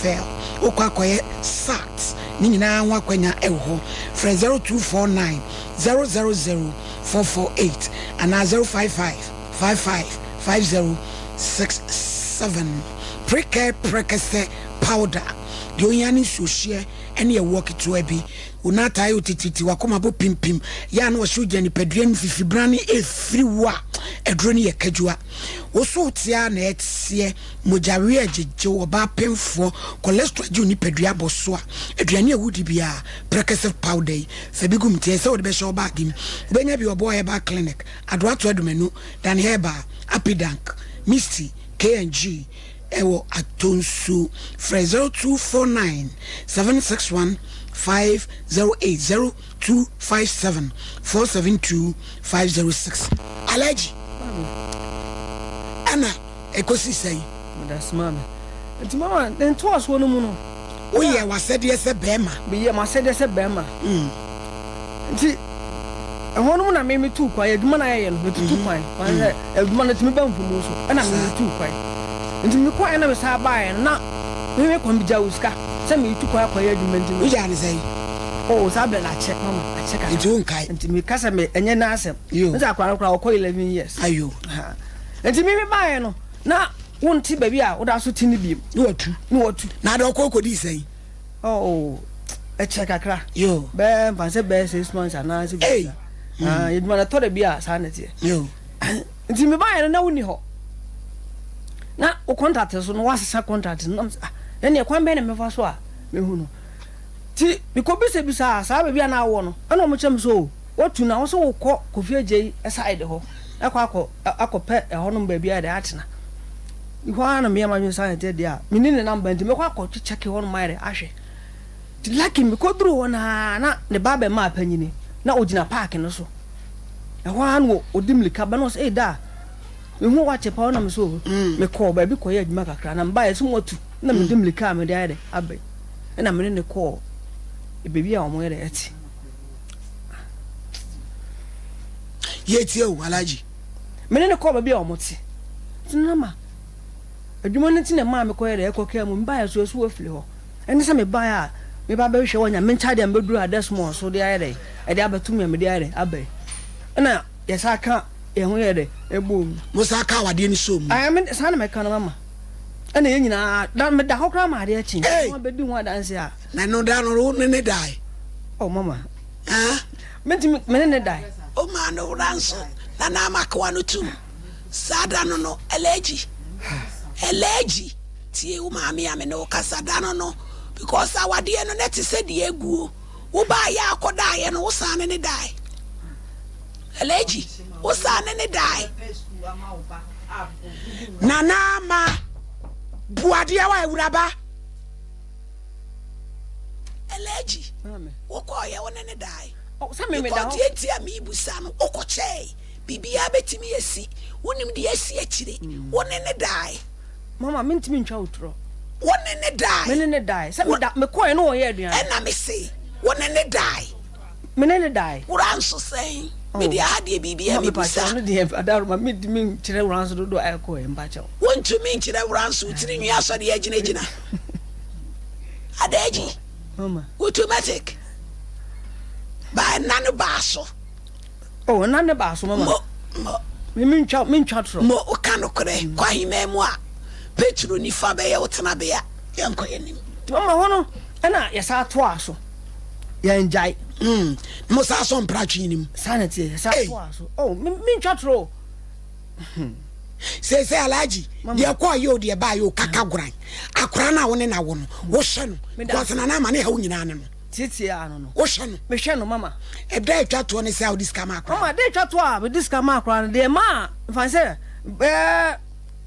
TOEFL, wokɔ akɔyɛ SAT, ne nyinaa ho akwanya wɔ hɔ. Frɛ 0249 000 448 anaa 055 55 5067. Prekɛ prɛkɛsɛ powder, deɛ ohia ne nsuohyeɛ ne ɛwoɔ ketewa bi. Wo nan taa yɛ wo titiritii, w'akoma bɔ pimpim, yɛ a na wɔhyɛ wo gyina nipadua no mfifibran no ɛfiri wo a, aduro no yɛ kadwua. Wo so wote ara na ɛteɛ, mogyaweɛ gyegye wo, ɔbaa pemfoɔ, cholesterol gye wo nipadua bɔ so a, aduane a wodi biara, prɛkɛsɛ powder yi, fa bi gu mu, nti ɛsɛ sɛ wode bɛhyɛ wo baage mu. Wobɛnya bi wɔ Boa Herbal Clinic, Adoato Adumanu, Dan Herbal, Apidank, Misty, K&G, ɛwɔ Atonsu. Frɛ 0249 761 508, 0257 472 506. Alhaji, ɛna ɛkɔsi sɛn? Medase maame. Nti mama ne ntoasoɔ no mu no. Woyɛ w'asɛdeɛ sɛ bɛrima. Meyɛ m'asɛdeɛ sɛ bɛrima. Nti ɛhɔ nom na me metuu kwan, adwuma no a yɛyɛ no, metutu kwan. Kwan sɛ adwuma no tumi ba mfumu so, ɛna me metuu kwan. Nti mekɔɛ na mesan baeɛ no, na me me kwan megya wo sika sɛ meretu kwan akɔyɛ adwuma nti no. Wogyaa no sɛn? Oh, saa berɛ no akyɛ, mama, akyɛ kakra. Nti wonkae? Nti meka sɛ me, ɛnyɛ n'asɛm. Yo. Nti akwadaa no koraa ɔkɔ 11 years. Ayo. Ha. Nti me mebaeɛ no, na wonte baabi a woda so te no biom. Ne watu. Ne watu. Na ade ɔkɔ kɔdii sɛn? Oh, ɛkyɛ kakra. Yo. Bɛɛ mfa sɛ bɛyɛ 6 months anaa sɛ Hey. bi. Ah, adwuma no ɛtɔ da bi a saa na ɛteɛ. Yo. Nti mebaeɛ no na wonni hɔ. Na wo contact so no woasesa contact no nam sɛ ah, ɛneɛ kwan bɛn na mɛfa so a mehu no. Nti mekɔbisabisa saa baabi a na awɔ no, ɛna ɔmo kyerɛ me sɛ o, watu na wo sɛ wokɔ Kofi Adjei side hɔ ɛkɔ akɔ akɔpɛ ɛhɔnom baabi a yɛde atena. Hɔ ara na meyɛ m'adwene sɛ ayɛ deɛ a menni ne number nti mɛkɔ akɔ kyɛke hɔnom ayɛ dɛ ahwɛ. Nti lucky mekɔduru hɔ naa na ne ba bɛmaa panyini na ɔgyina park no so. Ɛhɔ ara na ɔdi mmirika ba na ɔsɛ ei da mehu wakyɛ pa na me so mekɔɔ baabi kɔyɛ adwuma kakra na mebaeɛ sɛ moatu na mede mmirika a mede ayɛ dɛ aba yi ɛna mene ne kɔɔ baabi a wɔn yɛ dɛ ɛte. Yɛtie o, Alhaji. Mene ne kɔɔ baabi a wɔn te. Nti na ma adwuma no nti na ɛmaa mekɔyɛ dɛ ɛkɔ kaa mu mebaeɛ so ɛso afiri hɔ. Ɛne sɛ mebaeɛ a meba bɛhwehwɛ wɔ Nyame nkyɛn deɛ mebɛduru Adesmall so de ayɛ dɛ ɛde abɛto me a mede ayɛ dɛ aba yi. Ɛna yɛsa ka yɛn ho yɛ dɛ ɛbɔɔ mu. Mo sa ka awadeɛ no soo mu. Ɛɛ me saa na mɛka no mama. Ɛna yɛn nyinaa da meda hɔ koraa ma adeɛ kye. Hey! Wɔn abɛdi ho adanse a. Na ɛno da no wo ne ne dae? Oh mama. Ah? Mentumi me ne ne dae. O maa no wura nso na na ama akoa no tum. Saa da no no, Alhaji, Alhaji, tie wo maame a me ne wo kasa da no no, because awadeɛ no na ɛte sɛ deɛ aguo. Wo baayɛ a kɔdaeɛ no, wo san ne ne dae. Alhaji, wo san ne ne dae. Nana ama buadeɛ wa awuraba. Alhaji, wokɔɔyɛ wo ne ne dae. Sɛ me meda Because hɔ. deɛ nti a mebusa no, wokɔkyɛe. Biribiara bɛtumi asi. Wonim deɛ asi akyire. Wo ne ne dae. Mama mentumi ntwa wo torɔ. Wo ne ne dae. Me ne ne dae. Sɛ meda mekɔɛ no wɔyɛ aduane. Ɛna me se, wo ne ne dae. Me ne ne dae. Wura nso sɛn? Mede aha deɛ biribiara Mama mebusa. mepakyɛw no deɛ adaroma mentumi nkyerɛ wura nso dodoɔ a ɛkɔɛ mpakyɛw. Wontumi nkyerɛ wura nso, wo tiri nwi asɔre agyinagyina. Adagyi, Mama. automatic. Ba ɛna no baa so. Oh, ɛna ne baa so mama. Mo, mo. Me mentwa mentwa torɔ. Mo, woka nokorɛ, kɔ ahemman mu a, Petro nifa bɛyɛ wo tenabea. Yɛnkɔ yɛn anim. Nti mama hɔ no ɛna yɛsa toa so. Yɛn gyae. Mo saa sɔ mpratwe no mu. Saa na ɛteɛ yɛsa Ei. toa so. Oh, me mentwa torɔ o. Seesei Alhaji, Mama. deɛ ɛkɔɔ yɛ o deɛ ɛbaa yɛ o, kaka goran. Akora no a wo ne no awo no, wohwɛ no. Meda Because Nana ama ne haw nyinaa ne no. Tietie ano no. Wohwɛ no. Mehwɛ no mama. Ɛda a ɛtwa toɔ ne sɛ a wode sika ma akora. Mama, da ɛtwa toɔ a mede sika ma akora no deɛ maa mfa sɛ bɛɛ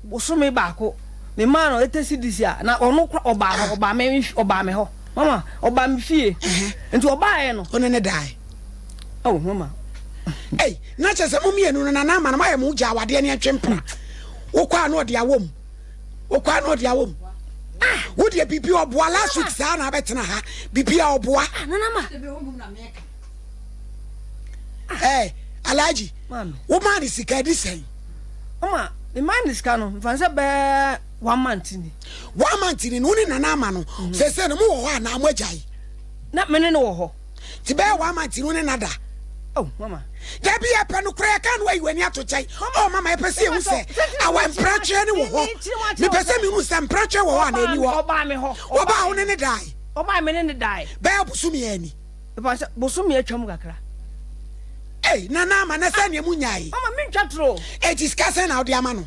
bosome baako memaa no 80 cedis a na ɔno kora ɔbaa hɔ ɔbaa me ɔbaa me hɔ mama ɔbaa me fie nti ɔbaeɛ no. Wo ne ne dae. Oh mama. Ei, na kyerɛ sɛ mo mmienu no Nana ama no moayɛ mo gya awadeɛ ne ɛntwe mpena. Wokɔ a na ɔde awɔ mu. Wokɔ a na ɔde awɔ mu. Ah, wo deɛ biribi ɔboa last week saa na abɛtena ha. Biribi a ɔboa. Ah, Nana ma. Eh, Alhaji, Maame. wo maa ne sika di sɛn? Mama, me maa ne sika no mfa sɛ bɛɛ. One month ni. One month ni no wo ne Nana ama no mhm. sese no mo wɔ hɔ anaa mo agyae? Na me ne no wɔ hɔ. Ti bɛyɛ one month ni wo ne no ada. Oh, mama. Dabi yɛpɛ no koraa yɛka no ayi w'ani ato kyɛn. Oh mama yɛpɛ sɛ yɛhu sɛ awa mpratweɛ ne wɔ hɔ. Mepɛ sɛ mehu sɛ mpratweɛ wɔ hɔ anaa ɛni hɔ. Ɔbaa me hɔ. Ɔbaa wo ne ne dae. Ɔbaa me ne ne dae. Bɛyɛ bosome ani. Mepa bosome atwam kakra. Ei nana ama na sɛ nea mu nyae. Mama mentwa toro. Eti sika sɛn na wode ama no?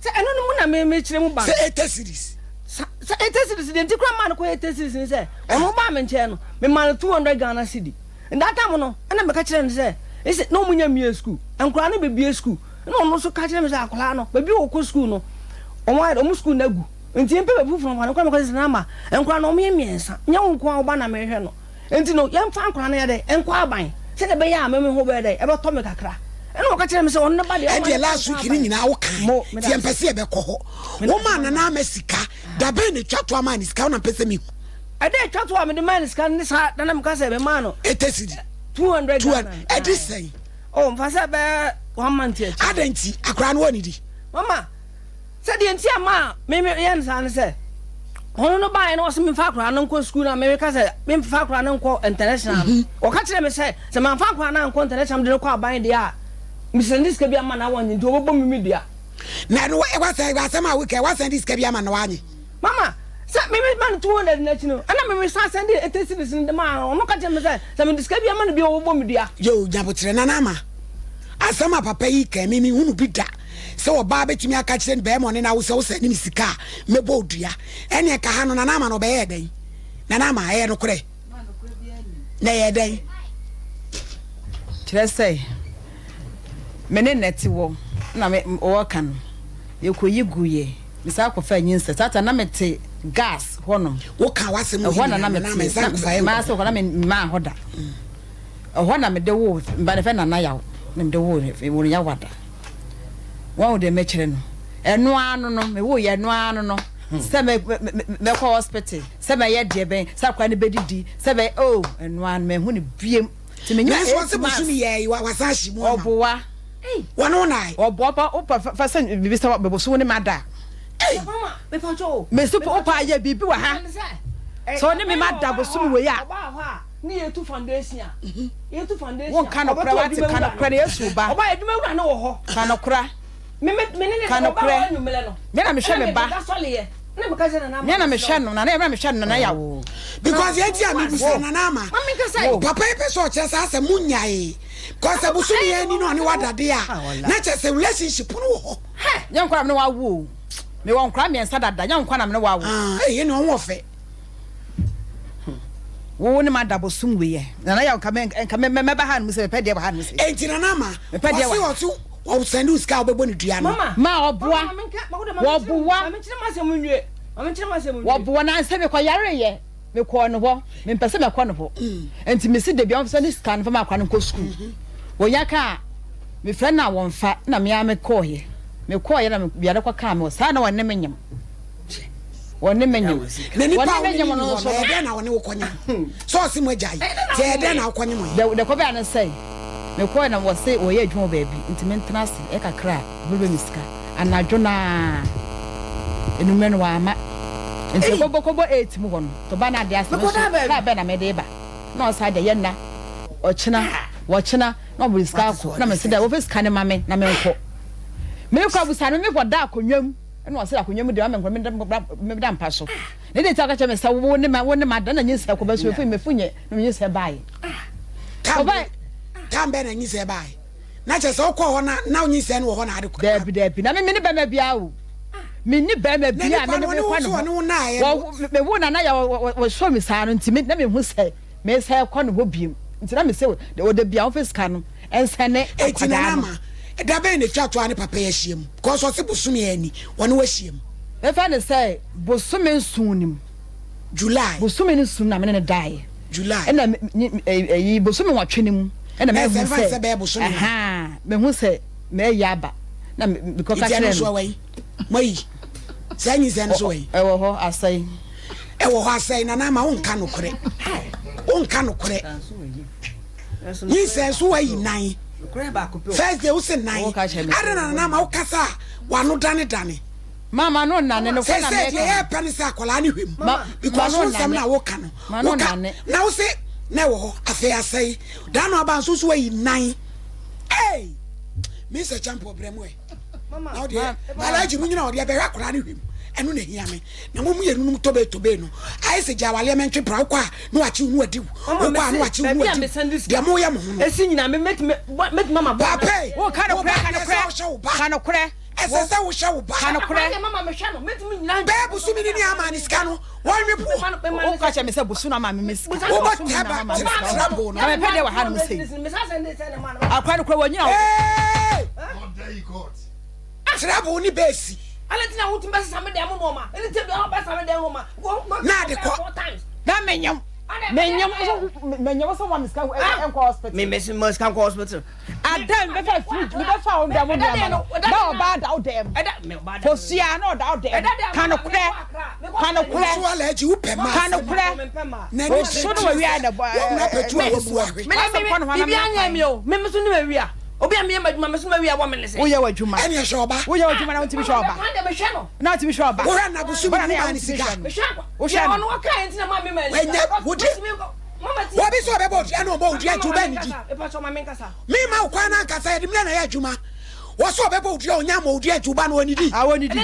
Sɛ ɛno no mu na me mekyerɛ mu ba no. Sɛ 80 cedis. Sa sɛ 80 cedis deɛ nti koraa maa no kɔ 80 cedis ne sɛ ɔno baa me nkyɛn no me maa no 200 Ghana cedi. That time no ɛna meka kyerɛ no sɛ ese na wɔn nya mmie school nkwadaa no bebie school ɛna ɔno nso ka kyerɛ me sɛ akwadaa no baabi a wɔkɔ school no wɔn ayɛ wɔn school no agu nti yɛmpɛ baabi foforɔ mfa no nkɔ mekɔ sɛ na ama nkwadaa no wɔn yɛ mmiɛnsa nyɛ wo nko a wo ba na mehwɛ no Enti no, yɛmfa nkwadaa no yɛ dɛn? Nkɔ aban, sɛdeɛ ɛbɛyɛ a me me ho bɛyɛ dɛn? Ɛbɛtɔ me kakra. Ɛna ɔka kyerɛɛ me sɛ ɔno ne ba deɛ, ɔmma Ɛdeɛ no last nkɔ week no aban. nyinaa wo kae Mo, meda nti yɛmpɛ ase. sɛ yɛbɛkɔ hɔ. Meda Wo ase maa mama. Nana Ama sika, da bɛn na ɛtwa toɔ maa no sika? Wo na mpɛ sɛ mehu. Ɛda a ɛtwa toɔ a mede maa no sika no ne saa da no a meka sɛ memaa no Ɛtɛ sidi. 200 Ghana 200, no. ɛde Ae. sɛn? Oh, mfa sɛ ɛbɛyɛ one month akyi. Adɛn nti? Akwadaa no wannidi? Mama, Sɛ deɛ nti a maa me me yɛ no saa ne sɛ, ɔno no baeɛ no ɔse memfa akwadaa no nkɔ sukuu na me meka sɛ memfa akwadaa no nkɔ international no, mhm. ɔka kyerɛ me sɛ sɛ mamfa akwadaa no ankɔ international mede no kɔ aban deɛ a mesɛnde sika bi ama na wɔnye nti wɔbɛbɔ me me dua. Na ɛno wasɛn asɛm a woka wasɛn de sika bi ama na wanye. Mama sɛ me me ma no 200 n'akyi no ɛna me me san sɛnde 80 cedis no de maa no ɔno ka kyerɛ me sɛ sɛ mede sika bi ama no bi a wɔbɛbɔ me dua. Yo nyabotrɛ nana ama asɛm a papa yi ka me mehunu bi da. Sɛ ɔbaa bɛtumi aka kyerɛ ne bɛɛma ɔne no awo sɛ wo sɛne me sika a mɛbɔ wo dua. Ɛneɛ nka ha no Nana Ama no ɔbɛyɛɛ dɛn? Nana Ama ɛyɛ nokorɛ? Na ɛyɛɛ dɛn? Kyerɛ sɛ me ne nɛte wɔ na me wɔka no yɛkɔyi guiɛ me saa kɔfaa nyinsɛ saa ta na mete gas hɔnom. Woka w'asɛm wɔ Ɛhɔ na na nyinaa Nana Ama mete nsa nkɔfa yɛ maa nkɔmmɔ. sɛ hɔ na me mmaa hɔ da. Ɛhɔ na mede woo mba no fɛ Nana Yaw na mede woo no woo no Yawada. Wɔn deɛ mɛkyerɛ no ɛno ara no no mewoo yɛ ɛno ara no no sɛ mɛ mɛ mɛkɔ hospital sɛ mɛyɛ deɛ bɛn sɛ akora no bɛdidi sɛ bɛ oh ɛno ara no mɛhu no biem nti menya Nanso eight ɔse months bosome yɛ yi wasan ahye mu ama wo. Ɔboa. Wɔne wo na ayɛ. Ɔboa pa wopa fa sɛ biribi sɛ bɛbɔ so wo ne ma da. Ei. Mesi wopa ayɛ biribi wɔ ha sɛ ɔne me ma da bosome wei a. Ne yɛtu foundation a yɛtu foundation Wo nka nokorɛ wate ka nokorɛ na yesu ba. Ɔba adwuma wura no wɔ hɔ. Ka nokorɛ. Me me me ne ne Ka ɔba nokorɛ. hɔ anwummerɛ no. Me na mehwɛ me ba. Ɛna me deda sɔleɛ. Ɛna meka sɛ nana ama. Me na mehwɛ no nana me na mehwɛ no nana yaw. Because yɛn ti a mi bisa nana ama. Mami nkasa yi. Papa yi pɛ sɛ ɔkyerɛ saa sɛ mo nyae. Cause sɛ bosomi yɛn ni na ɔne wadade a na kyerɛ sɛ relationship no wɔ hɔ. Hɛ nyɛ nkwa na me ne wawo o. Me wɔ nkwa mmiɛnsa dada nyɛ nkwa na me ne wawo. Ah ɛyɛ ne ɔho ɔfɛ. Wo ne m'ada bosom wei ɛ. Nana yaw nka mɛ nka mɛ mɛba ha nom sɛ mepɛ deɛ wɔ ha nom sɛ. Enti nana ama Mepɛ deɛ ɔse wɔ ha. ɔse ɔsɛnde wo sika a wobɛbɔ ne dua no. Ma ɔboa wɔboa wɔboa na ansɛ mekɔ yareyɛ mekɔɔ ne hɔ mempɛ sɛ mɛkɔ ne hɔ nti mesi dabi ɔmfa ne sika no fa ma akwa no nkɔ sukuu wɔnya ka a mefrɛ no a wɔmfa na mea mekɔɔyɛ mekɔɔyɛ na yare kɔkaa me wɔ saa na wɔne me nyem Wɔne me nyem. Na nipa a Wɔne wɔne me ne nyem ni no hɔ nso no, no. ɛdɛn na wɔne wo kɔnyem? Sɛ ɔse mo agyae, nti ɛyɛ dɛn na wokɔnyem ɛ? Dɛ dɛ kɔbɛa ne sɛ, mekɔe na wɔse wɔyɛ adwuma wɔ baabi, nti mentena ase ɛ kakra a wɔbɛbrɛ me sika. Anadwo no ara, anwummerɛ no wɔamma. Nti Ei! ɛkɔbɔ kɔbɔ eight mu hɔ no, tɔba no ade ase, me nso Mekɔdaa baabi. kaa bɛn na mede reba? Na ɔsan de, yɛnna, ɔkyena, wɔkyena, na wɔde sika Wate sɛ akɔ. Na ɔde mese sɛ. dɛ wɔmfa sika no ma me na menkɔ. Mekɔ abusa no, mekɔda akonnwa mu. Ɛna ɔsɛ akonnwa mu deɛ ɔma nkora meda mpa so. Ne de ti ɔka kyerɛ me sɛ wo ne ma wo ne ma da na nyinsɛ kɔ bɛso mefu mefu nyɛ na nyinsɛ baeɛ. Tam tam bɛn na nyinsɛ baeɛ? Na kyerɛ sɛ wokɔ hɔ na na nyinsɛ no wɔ hɔ na ade kɔ. Daabi daabi na me me ne bɛrima biara o. Me ne bɛrima biara me ne me kɔ ne hɔ. Me wo na na yɛ wɔsɔ me saa no nti me na me hu sɛ me sɛ kɔ ne hɔ biem nti na me sɛ ɔda bia wɔfɛ sika no. Ɛnsɛne Enti Nana akwadaa no. Ama, da bɛn na etwa to a ne papa yi ahyiam? Because ɔse bosome ani, wɔne wo ahyiam. Mefa no sɛ bosome nson no mu. July. Bosome no nson na me ne no daeɛ. July. Ɛna ɛyi bosome nwɔtwe no mu ɛna Na mahu ɛsɛ mfa sɛ nsɛ bɛyɛ bosome no. ɛhaa mahu sɛ mayi aba na mekɔka Nti ɛno kyerɛɛ nso no. ɛwɔ yi? Moayi? Saa nyinsɛn no nso wɔ yi? Ɛwɔ hɔ asɛe. Ɛwɔ hɔ asɛe, Nana Ama wonka nokorɛ. Wonka nokorɛ. Nyinsɛn so wayi nan. First day wose nan. Adɛn na Nana Ama wokasa a w'ano dane dane? Mama no nnane no kɔ na mɛka. Sɛ deɛ yɛpɛ ne sɛ akwadaa no hwɛ mu because wo nsɛm na woka no woka na wo se na ɛwɔ hɔ afei asɛe daa no aba nso so ayi nan ei Mr. Champo brɛ mu ɛ na wo deɛ alagye mu nyina ɔdeɛ bɛhwɛ akwadaa no hwɛ mu ɛno na hia me na mo mmienu nom tobe tobe no ayɛ sɛ gya awaleɛ mɛntwe pra wokɔ a na wakye wo no adi wo wokɔ a na wakye wo no adi deɛ moyɛ mo ho no ɛsi nyina me mɛtumi ama bɔ papa wo ka nokorɛ ka nokorɛ ka nokorɛ Ɛsɛ sɛ wohwɛ wo ba. Ka nokorɛ. Bɛyɛ bosome ni ne ama ne sika no, wɔnwe boɔ. Woka kyerɛ me sɛ bosome ama me me sika. Wobɔ taba trouble no. Na mepɛ deɛ wɔ ha nom sei. Akora no kora wɔnyina wo. Trouble ne bɛsi. Na ade kɔ. Na menyam. Menyam menyam sɛ wɔn sika nkɔ hospital. Me me sika nkɔ hospital. Ada mi bɛfa fridge mi bɛfa wo dɛm nneɛma no na ɔbaa da wo dɛm kosua na ɔda wo dɛm ka nokorɛ ka nokorɛ ka nokorɛ osu no wawia na bɔ ɛɛ bibi anyɛ mi o mi so ne ma wia obi a mi yɛ ma adwuma mi so ma wia wɔ mi ne sɛ woyɛ w'adwuma ɛne ɛhwɛ ɔba woyɛ w'adwuma na wontumi hwɛ ɔba na wontumi hwɛ ɔba wohwɛ na bosom mu ma ne sika wohwɛ no ɔka yɛn ti na ma mi ma ɛnyɛ wode Obi sɛ ɔbɛbɔ odua na ɔbɔ odua nti wobɛ nidi. Mema wo kwan na ankasa yɛde mmerɛ na ɛyɛ adwuma. Wɔ sɛ ɔbɛbɔ odua ɔnya mmɔ odua nti woba no ɔnidi. Ah wɔnidi.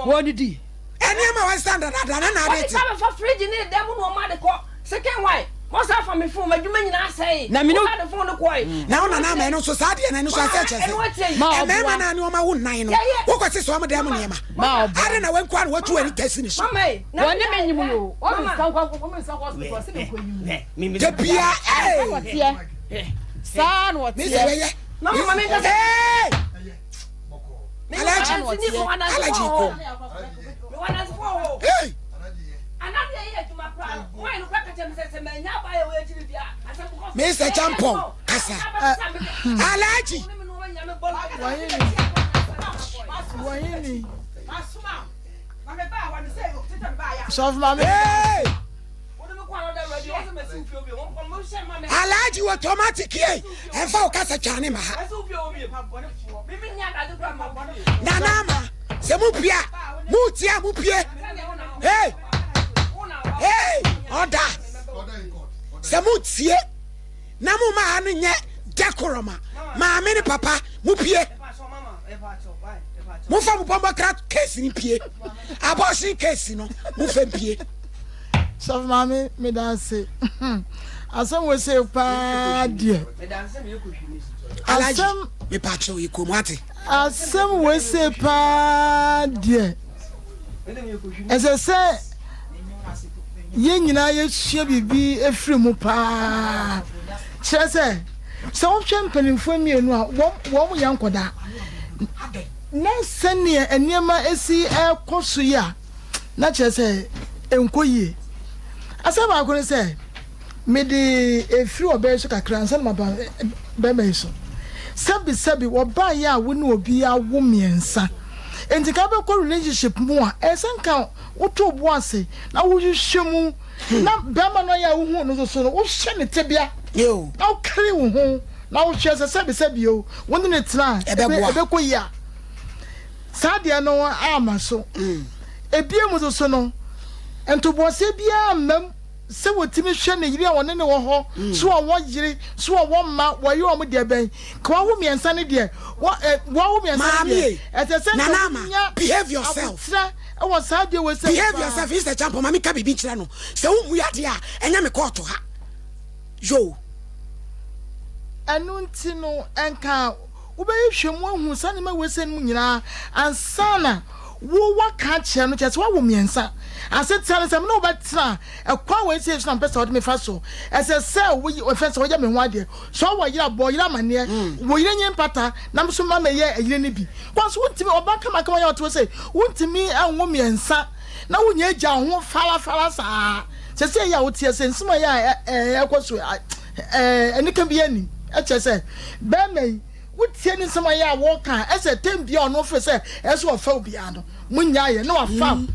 Wɔnidi. Ɛnneɛma a wɔasesa dadaada na na ade te. Wɔde fa fridge ne dan mu na wɔn ade kɔ. Second why? Wɔsan fa me phone m'adwuma nyinaa asɛe. Na me no. Wɔsan de phone no kɔe. Na wo nana ama ɛno nso saa deɛ na ɛno nso asɛ kyɛ sɛ. Mmarima na ne wɔn awo nnan no wokɔ sesa wɔn dan mu nneɛma. Adɛn na wɔnkoa na wɔatu w'ani tasi ne so. Wɔne me nyim yo. Wɔn mi sika nkɔ wɔn mi sika nkɔ hospital ɔsi mi nkɔ yi mu. Debia ee. Saa na ɔteɛ. Mi sɛ bɛyɛ. Ee. Alaji alaji ko. Ee. Mr. Champon kasa. Alaji. Wahini. Sɔfo maame. Alhaji wɔ tomatic ye ɛnfa wo kasa twa ne ma ha. Nana ama sɛ mo pie a mo tie a mo pie. Hey hey ɔda sɛ mo tie na mo ma ha no nyɛ decorum a maame ne papa mo pie. Momfa mo bɔmmɔkra case no mpie. Abortion case no momfa mpie. Sɔfo maame meda ase asɛm wɔ se paa deɛ. Asɛm mepa kyɛw yɛ kurom ate. Asɛm wɔ se paa deɛ ɛsɛ sɛ yɛn nyinaa yɛsua biribi efiri mu paa kyerɛ sɛ sɛ wohwɛ mpanimfoɔ mmienu a wɔn wɔn yɛ nkɔdaa Na sɛnea nneɛma si rekɔ so yi a, na kyerɛ sɛ ɛnkɔ yie. Asɛm baako ne sɛ, mede ɛfiri ɔbaa yi so kakra ansa na maba bɛrima yi so. Sɛbisɛbi, ɔbaa yi a wo ne obi awo mmiɛnsa, nti ka wobɛkɔ relationship mu a, ɛsɛ sɛ nka woto wo bo ase na wohwehwɛ mu na bɛrima no ayɛ a wohu no nso so no, wohwɛ ne tebea na wokari wo ho. Na wohwɛ sɛ sɛbisɛbi o, wo ne no tena a, ɛbɛkɔ yie a, saa deɛ no amma so. Ebiem nso so no, ntoboaseɛ biara mma mu sɛ wɔtumi hwɛ ne yere a ɔne no wɔ hɔ, so ɔwɔ yere, so ɔwɔ mma, wɔyɛ wɔn deɛ bɛn. Ka wawo mmiɛnsa no deɛ, wɔ ɛ wawo mmiɛnsa no deɛ, ɛsɛ sɛ nka wonya aboterɛ wɔ saa deɛ wei sɛ Behave yourself, Mr. Champon, ma menka biribi nkyerɛ no. Sɛ wommu yɛ adeɛ a, ɛnyɛ me kɔɔto ha. Yoh. Ɛno nti no, nka wobɛhwehwɛ mu ahu saa nneɛma wei sɛ no mu nyinaa ansa na wo waka akyerɛ no, kyerɛ sɛ woawo mmiɛnsa. Asetra no sɛ me ne wo bɛtena a, ɛkwan wei sei so na mepɛ sɛ wode me fa so. Ɛsɛ sɛ woyɛ ɛfɛ sɛ woyɛ me ho adeɛ. Sɛ ɔwɔ yere a, bɔ ɔyere amanneɛ. Wo yere nye mpata na me nso ma mɛyɛ ɛyere no bi. Kwan so wontumi, ɔbaa kamakama yi a ɔte hɔ sei, wontumi nwo mmiɛnsa na wonya agya wo ho farafara saa. Seesei yi a wote ase, nsɛm a ɛyɛ a ɛrekɔ so anika biara nnim. Ɛkyerɛ sɛ barima yi, wotie ne nsɛm a ɛyɛ a wɔka a, ɛsɛ tɛm biara ɔno feel sɛ ɛsɛ sɛ ɔfa obiara no, monyaa yɛ na wafa wo.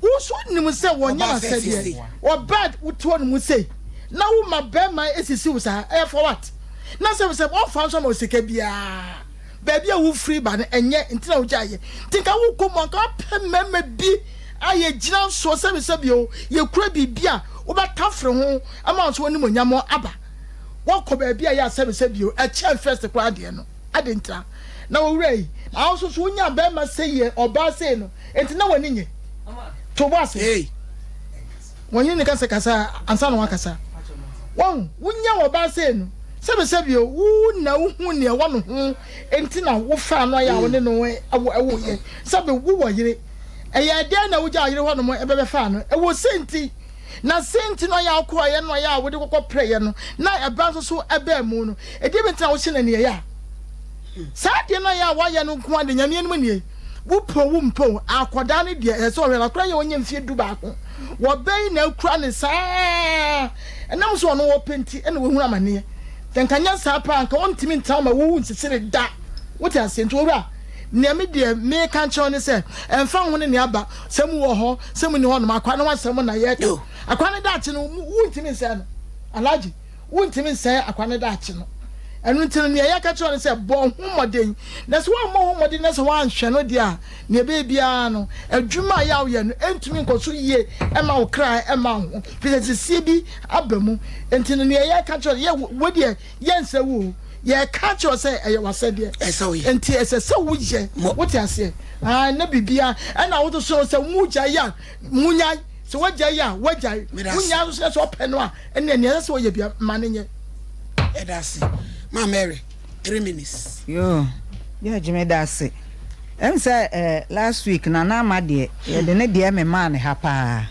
Wo nso wonim sɛ wɔnyɛ n'asɛdeɛ. Ɔbaa wote hɔ nom sei na woma barima esisi wo saa, ɛyɛ for what? Na sɛ sɛ ɔmfa nso ama wo sika biara. Baabi a wofiri ba no, ɛnyɛ nti na wogyaeɛ. Nti nka wokɔ mu a, nka wopɛ mmarima bi a yɛgyina soɔ sɛbesɛbe o, yɛkura biribi a wobɛtafere ho ama wo nso w'animuonyam aba. Woakɔ baabi a ɛyɛ a sɛbesɛbe o, ɛkyɛn first koraa deɛ no. Adɛn ntira? Na owura yi, na wo nso so wonya barima sei yɛ ɔbaa sei no, enti na w'ani nye? To wo bo ase. Hey. Wɔnye no kasa kasa ansa na wakasa. Wahu, wonya ɔbaa sei no, sɛbesɛbe o, wo na wohu nea ɛwɔ ne ho nti na wofaa no ayɛ a wo ne no woyɛ. Sɛbe wowɔ yere, ɛyɛɛ dɛn na wogyaa yere hɔnom bɛbɛfaa no? Ɛwɔ sei nti. Na sei nti na ɔyɛ a wokɔeɛ na ɔyɛ a wode kɔkɔ prɛeɛ no, na ɛba nso so ɛbaa mu no, ɛdeɛ bɛ nti na wohyɛ no aniɛyɛ a? Saa adeɛ no a ɛyɛ a woayɛ no nko ara deɛ, Nyame anim nie, wopɛ o wompɛ o, akwadaa no deɛ ɛsɛ sɛ ɔhwɛ no, akwadaa yi a ɔnyɛ mfeɛ dubaako, wɔbɛyi na akura no saa, ɛnam sɛ ɔno ɔpɛ nti ɛna wahunu amaneɛ. Sɛ nka nyɛ saa paa nka ɔntumi ntena hɔ ma wowu nsisire da. Wote aseɛ? Nti owura, nea me deɛ meka nkyerɛ wo ne sɛ, ɛmfa ho ne nea aba, Sɛ mo wɔ hɔ, sɛ mo nni hɔ nom, akwaa no ho asɛm na yɛreka. Akwaa no daakye no, wontumi nsɛe no. Alhaji, wontumi nsɛe akwaa no daakye no. Ɛno nti no, nea yɛka kyerɛ wo ne sɛ, bɔ ho mmɔden. Na sɛ woammɔ ho mmɔden na sɛ woanhwɛ no deɛ a, nea ɛbɛyɛ biara no, adwuma a ɛyɛ a woyɛ no, ɛntumi nkɔ so yie mma wo kra, mma wo ho, firi sɛ nseseɛ bi aba mu. Nti no, nea yɛka kyerɛ wo, yɛ, wo deɛ, yɛnsrɛ wo o, yɛreka akyerɛ wo sɛ ɛyɛ w'asɛdeɛ. Ɛsɛ woyɛ. Nti ɛsɛ sɛ woyɛ. Wote aseɛ? Ae, na biribiara, ɛna wo nso sɛ mogyae a, monyae. Sɛ wagyae a, wagyae. Wonyae nso sɛ ɔpɛ no a, ɛnneɛ nea ɛsɛ sɛ ɔyɛ bia, ma no nyɛ. Yɛda ase. Ma Mary, 3 minutes. Yoo, George meda ase. Ɛm sɛ eh, last week Nana Ama deɛ, yɛde ne deɛ memaa ne ha paa.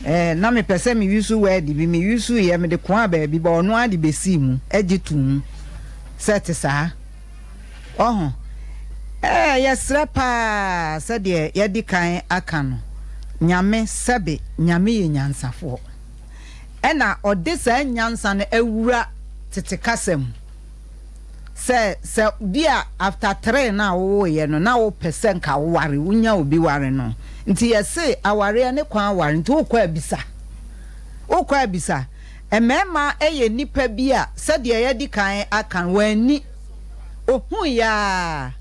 Eh, na mepɛ sɛ me use word bi, me use yɛ, mede koaa baabi, but ɔno ara de besii mu, gye too mu sɛ ɛte saa. Ɔho? Eh, yɛsrɛ paa sɛdeɛ yɛadi kan aka no, Nyame, sɛbe, Nyame yɛ nyansafoɔ. Ɛna ɔde saa nyansa no awura tete kasa mu. Sɛ, sɛ bi a after tree no a wowoeɛ no na wopɛ sɛ nka woware, wonya obi ware no. Nti yɛse awareɛ ne kwan aware, nti wokɔ abisa. Wokɔ abisa. Mmarima yɛ nnipa bi a sɛdeɛ yɛadi kan aka no, wɔn ani, ohuiɛ ara,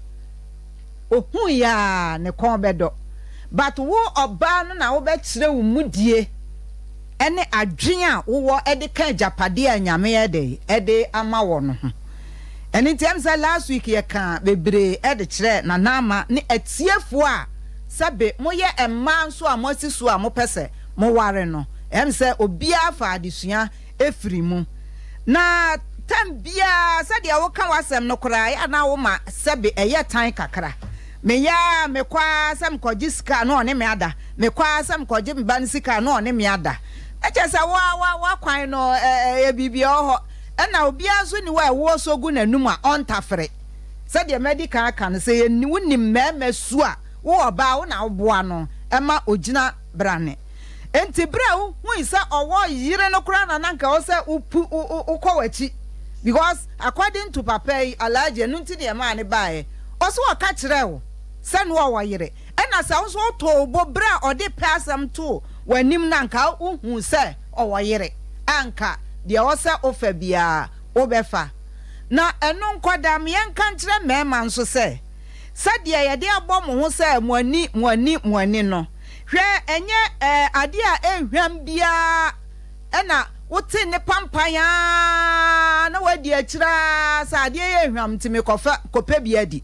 ohuiɛ ara ne kɔn bɛdɔ. But wo ɔbaa no na wobɛkyerɛ wo mudie ne adwene a wowɔ de ka agyapadeɛ a Nyame yɛ dɛn de ama wɔ no ho. Ɛno nti ɛm sɛ last week yɛkaa bebree de kyerɛɛ Nana Ama ne atiefoɔ a sɛbe moyɛ mmaa nso a moasi so a mopɛ sɛ moware no. Ɛm sɛ obiara fa adesua firi mu. Na tam biara sɛdeɛ woka w'asɛm no koraa ɛyɛ a na woma sɛbe ɛyɛ tan kakra. Meyɛ ara mekɔ ara sɛ mekɔgye sika a na ɔne me ada, mekɔ ara sɛ mekɔgye me ba no sika a na ɔne me ada. Na kyerɛ sɛ wo ara w'akwan no ɛyɛ biribi ɛwɔ hɔ. Ɛna obiara nso nni hɔ a ɛwoɔ sɔ gu n'anum a ɔntafere. Sɛdeɛ madi kan aka no, sɛ yɛnni wonim mmarima su a, wo ɔbaa wo na woboa no ma ɔgyina brane. Enti bere a wohui sɛ ɔwɔ yere no koraa na na anka ɛwɔ sɛ wopu wokɔ w'akyi because according to papa yi Alhaji ɛno nti na ɛmaa no baeɛ ɔse ɔka kyerɛɛ wo sɛ no ɔwɔ yere ɛna sɛ wo nso wotoo wo bo bere a ɔde pɛ asɛm too w'anim no anka wohuu sɛ ɔwɔ yere a anka deɛ ɛwɔ sɛ wofa biara wobɛfa na ɛno nkɔda meɛnka nkyerɛ mmarima nso sɛ sɛdeɛ yɛde abɔ mo ho sɛ mo ani mo ani mo ani no Hwɛ, ɛnyɛ ɛɛ adeɛ a ɛnhwam biara na wote ne pampan ara na woadi akyire ara sɛ adeɛ yɛ hwam nti mekɔfa kɔpɛ bi adi.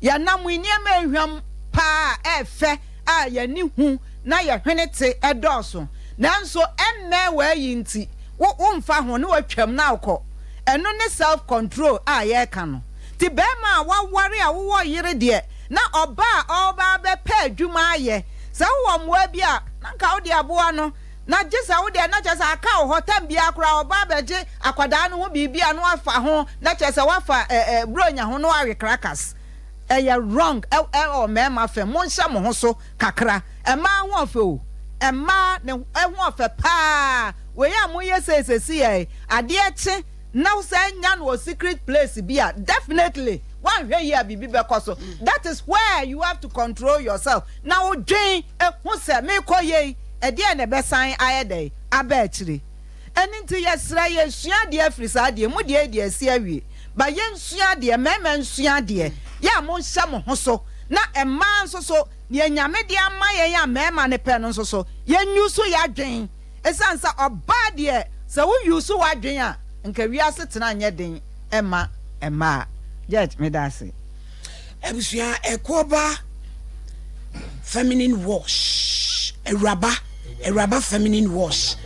Yɛnam yi nneɛma a ɛhwam paa a ɛfɛ a yɛn ani hu na yɛn hwene te dɔɔso. Nanso ɛmmɛn w'ayi nti wo womfa ho na woatwam na wokɔ. Ɛno ne self control a yɛreka no. Nti barima a woaware a wowɔ yere deɛ na ɔba a ɔreba abɛpɛ adwuma ayɛ. Sɛ wowɔ mmoa bi a, na nka wode aboa no. Na gye sɛ wo deɛ na kyerɛ sɛ aka wo hɔ tam biara koraa ɔba abɛgye akwadaa no ho biribi a na wafa ho na kyerɛ sɛ wafa ɛ ɛ buronya ho na wawe krakas. Ɛyɛ wrong ɛ ɛwɔ mmarima fam. Monhyɛ mo ho so kakra. Mmaa ho ɔfɛ o. Mmaa ne ho ɔfɛ paa. Wei a moyɛ sei seesei yi, adeɛ kye na wo san nya no wɔ secret place bi a, definitely woanhwɛ yie a biribi bɛkɔ so. That is where you have to control yourself na wodwen hu sɛ merekɔ yei, ɛdeɛn na ɛbɛsan ayɛ dɛn aba akyire. Ɛno nti yɛsrɛ yɛsua adeɛ afiri saa adeɛ mu deɛ yi deɛ asi awie but yɛnsua adeɛ, mmarima nsua adeɛ. Yɛ a monhyɛ mo ho so. Na mmaa nso so, deɛ Nyame de ama yɛn a mmarima no pɛ no nso so, yɛn use yɛadwen. Ɛsiane sɛ ɔbaa deɛ, sɛ wo use w'adwen a, nka wiase tena nyɛ den mma mmaa. Judge, meda ase. Abusua ɛkoɔba feminine wash awuraba awuraba feminine wash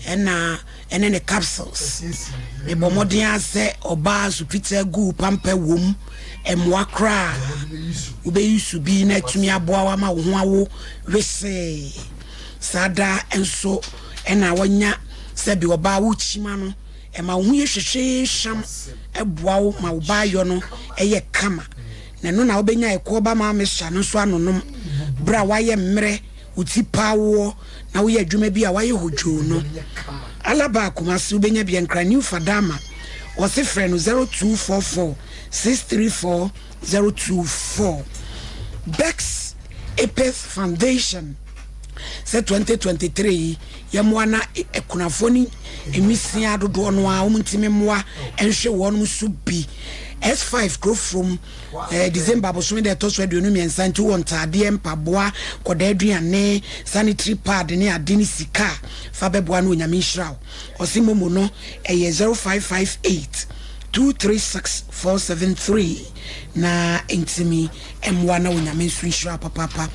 ɛna ɛne ne capsules mebɔ mmɔden a sɛ ɔbaa nso fitaa gu pampa wom mmoa koraa wobɛyi su bi na atumi aboa wo ama wo ho awo wesee. Saa da nso ɛna wanya sɛbi ɔbaa wo kyima no ɛma wo ho yɛ hwehwee hwam, ɛboa wo ma wo baayɔ no ɛyɛ kama. Na ɛno na wobɛnya ɛkoɔ ba maa mixture no nso anonom berɛ a woayɛ mmerɛ, wo ti paa woɔ na woyɛ adwuma bi a woayɛ hodwoo no. Alaba Kumasi wobɛnya bi Nkran New Fadama. Wɔse frɛ no 0244 634 024. Bex Epith Foundation sɛ 2023 yi yɛmmoa na akunafoɔ ne nwisiaa dodoɔ no a wɔn ntumi mmoa nhwɛ wɔn so bi. S5 Kurofurom December bosome da ɛtɔ so 23 nti wɔ ntaadeɛ, mpaboa, kɔdaa aduane, sanitary pad ne ade ne sika a fa bɛboa no. Onyame nhyira wo. Ɔse momo no ɛyɛ 0558 236 473 na ntumi mmoa na Onyame nso nhyira wo papaapa.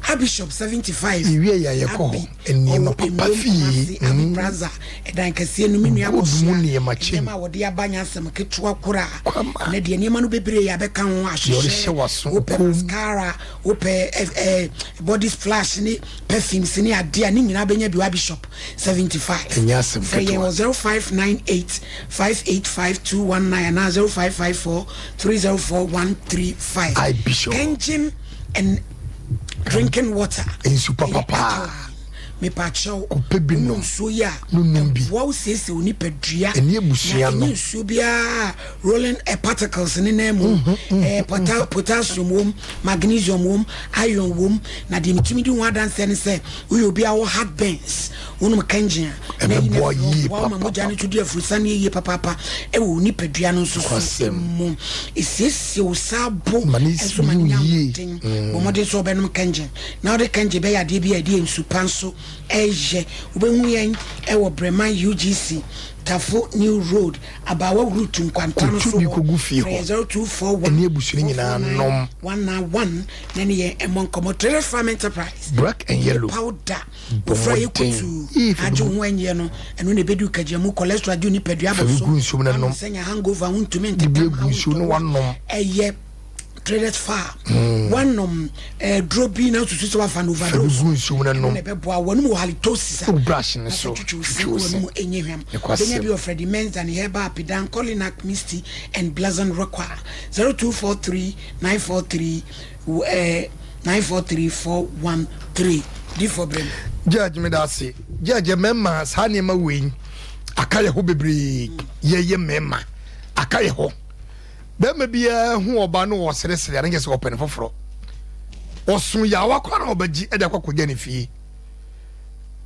Abishop 75. Yɛwie yɛ a yɛkɔ hɔ. Nneɛma papa fie. Abi Plaza ɛdan kɛseɛ no me nua. Good mu nneɛma kyɛn. Nneɛma a wɔde aba nyɛ asɛm ketewa koraa. Ɛnɛ deɛ nneɛma no bebree yɛ abɛka ho. Deɛ ɔde hyɛ ahyehyɛ w'aso, wopɛ kɔn mu. Mascara wopɛ, ɛ ɛ body splash ne perfumes ne adeɛ a ne nyinaa bɛnya bi wɔ Abishop 75. Ɛnyɛ asɛm Frɛ yɛn ketewa. wɔ 0598 585 219 anaa 0554 304 135. I Bishop. Kenjin and drinking water. Nsu Ɛyɛ papapa. alkaline. Mepakyɛw, Kɔpɛ bi wonom nom. nsuo yi a Nonom bi. ɛboa wo siesie wo nipadua. Ɛne abusua na no. ɛnyɛ nsuo biara rolling particles ne nan mu potassium wom, magnesium wom, iron wom. Na deɛ metumi di ho adanseɛ ne sɛ woyɛ obi a wɔ heartburns, wonom Kangen a na ɛyi na Ɛbɛboa afiri hɔ, yie boa wo ma mogya no to di afurusane yie papaapa ɛwɔ wo nipadua no nso so Nokwasɛm. mu. Ɛsiesie wo saa bo Ma ne ɛnso ma ne nya yie. ahoɔden. Bɔ mmɔden sɛ wobɛnom Kangen na wode Kangen bɛyɛ adeɛ bi a ɛde nsu pa nso ɛyɛ. Wobɛhu yɛn ɛwɔ Breman UGC, Tafo New Road, Abawa Route nkwanta no Kɔtu so bi hɔ. kɔgu fie Frɛ hɔ. 0241 Ɛne abusua no nyinaa nom. 191 na ne yɛn ɛmmɔ nkɔmmɔ. Traders Farm Enterprise Black and yellow. powder Bɔ ofura yɛ mmɔden. kutu Yie, fa bi agye gu- ho anyɛ no ɛno na ɛbɛdu kagya cholesterol agye wo nipadua Fa bi abɔ so gu nsuom na nom. sɛnya hangover wontumi De bi ntetam agu nsuo na wanom. Ɛyɛ Traders Farm wanom duro bi na susu sɛ wafa no Fa bi overdose gu nsuom na ɛno nom. na ɛbɛboa wɔnom wɔ halitosis a Wo brush ne so, twitwi wo se twitwi wo se. wɔnom ɛnyɛ hwam. Nokwasɛm. Bɛnya bi wɔ Freddy Menza ne Herbal Apidan, Colinac Misty and Blazon Require 0243 943 943 413 di fɔ brɛm. Judge, me da ase. Judge, mmarima saa nneɛma wei aka yɛ hɔ bebree. Yɛyɛ mmarima aka yɛ hɔ. Bɛrima biara hu ɔba no wɔ seresere a ne kyɛ sɛ ɔpɛ ne foforɔ. Ɔso yawa kora na ɔbɛgye ɛde akɔ akɔgya ne fie.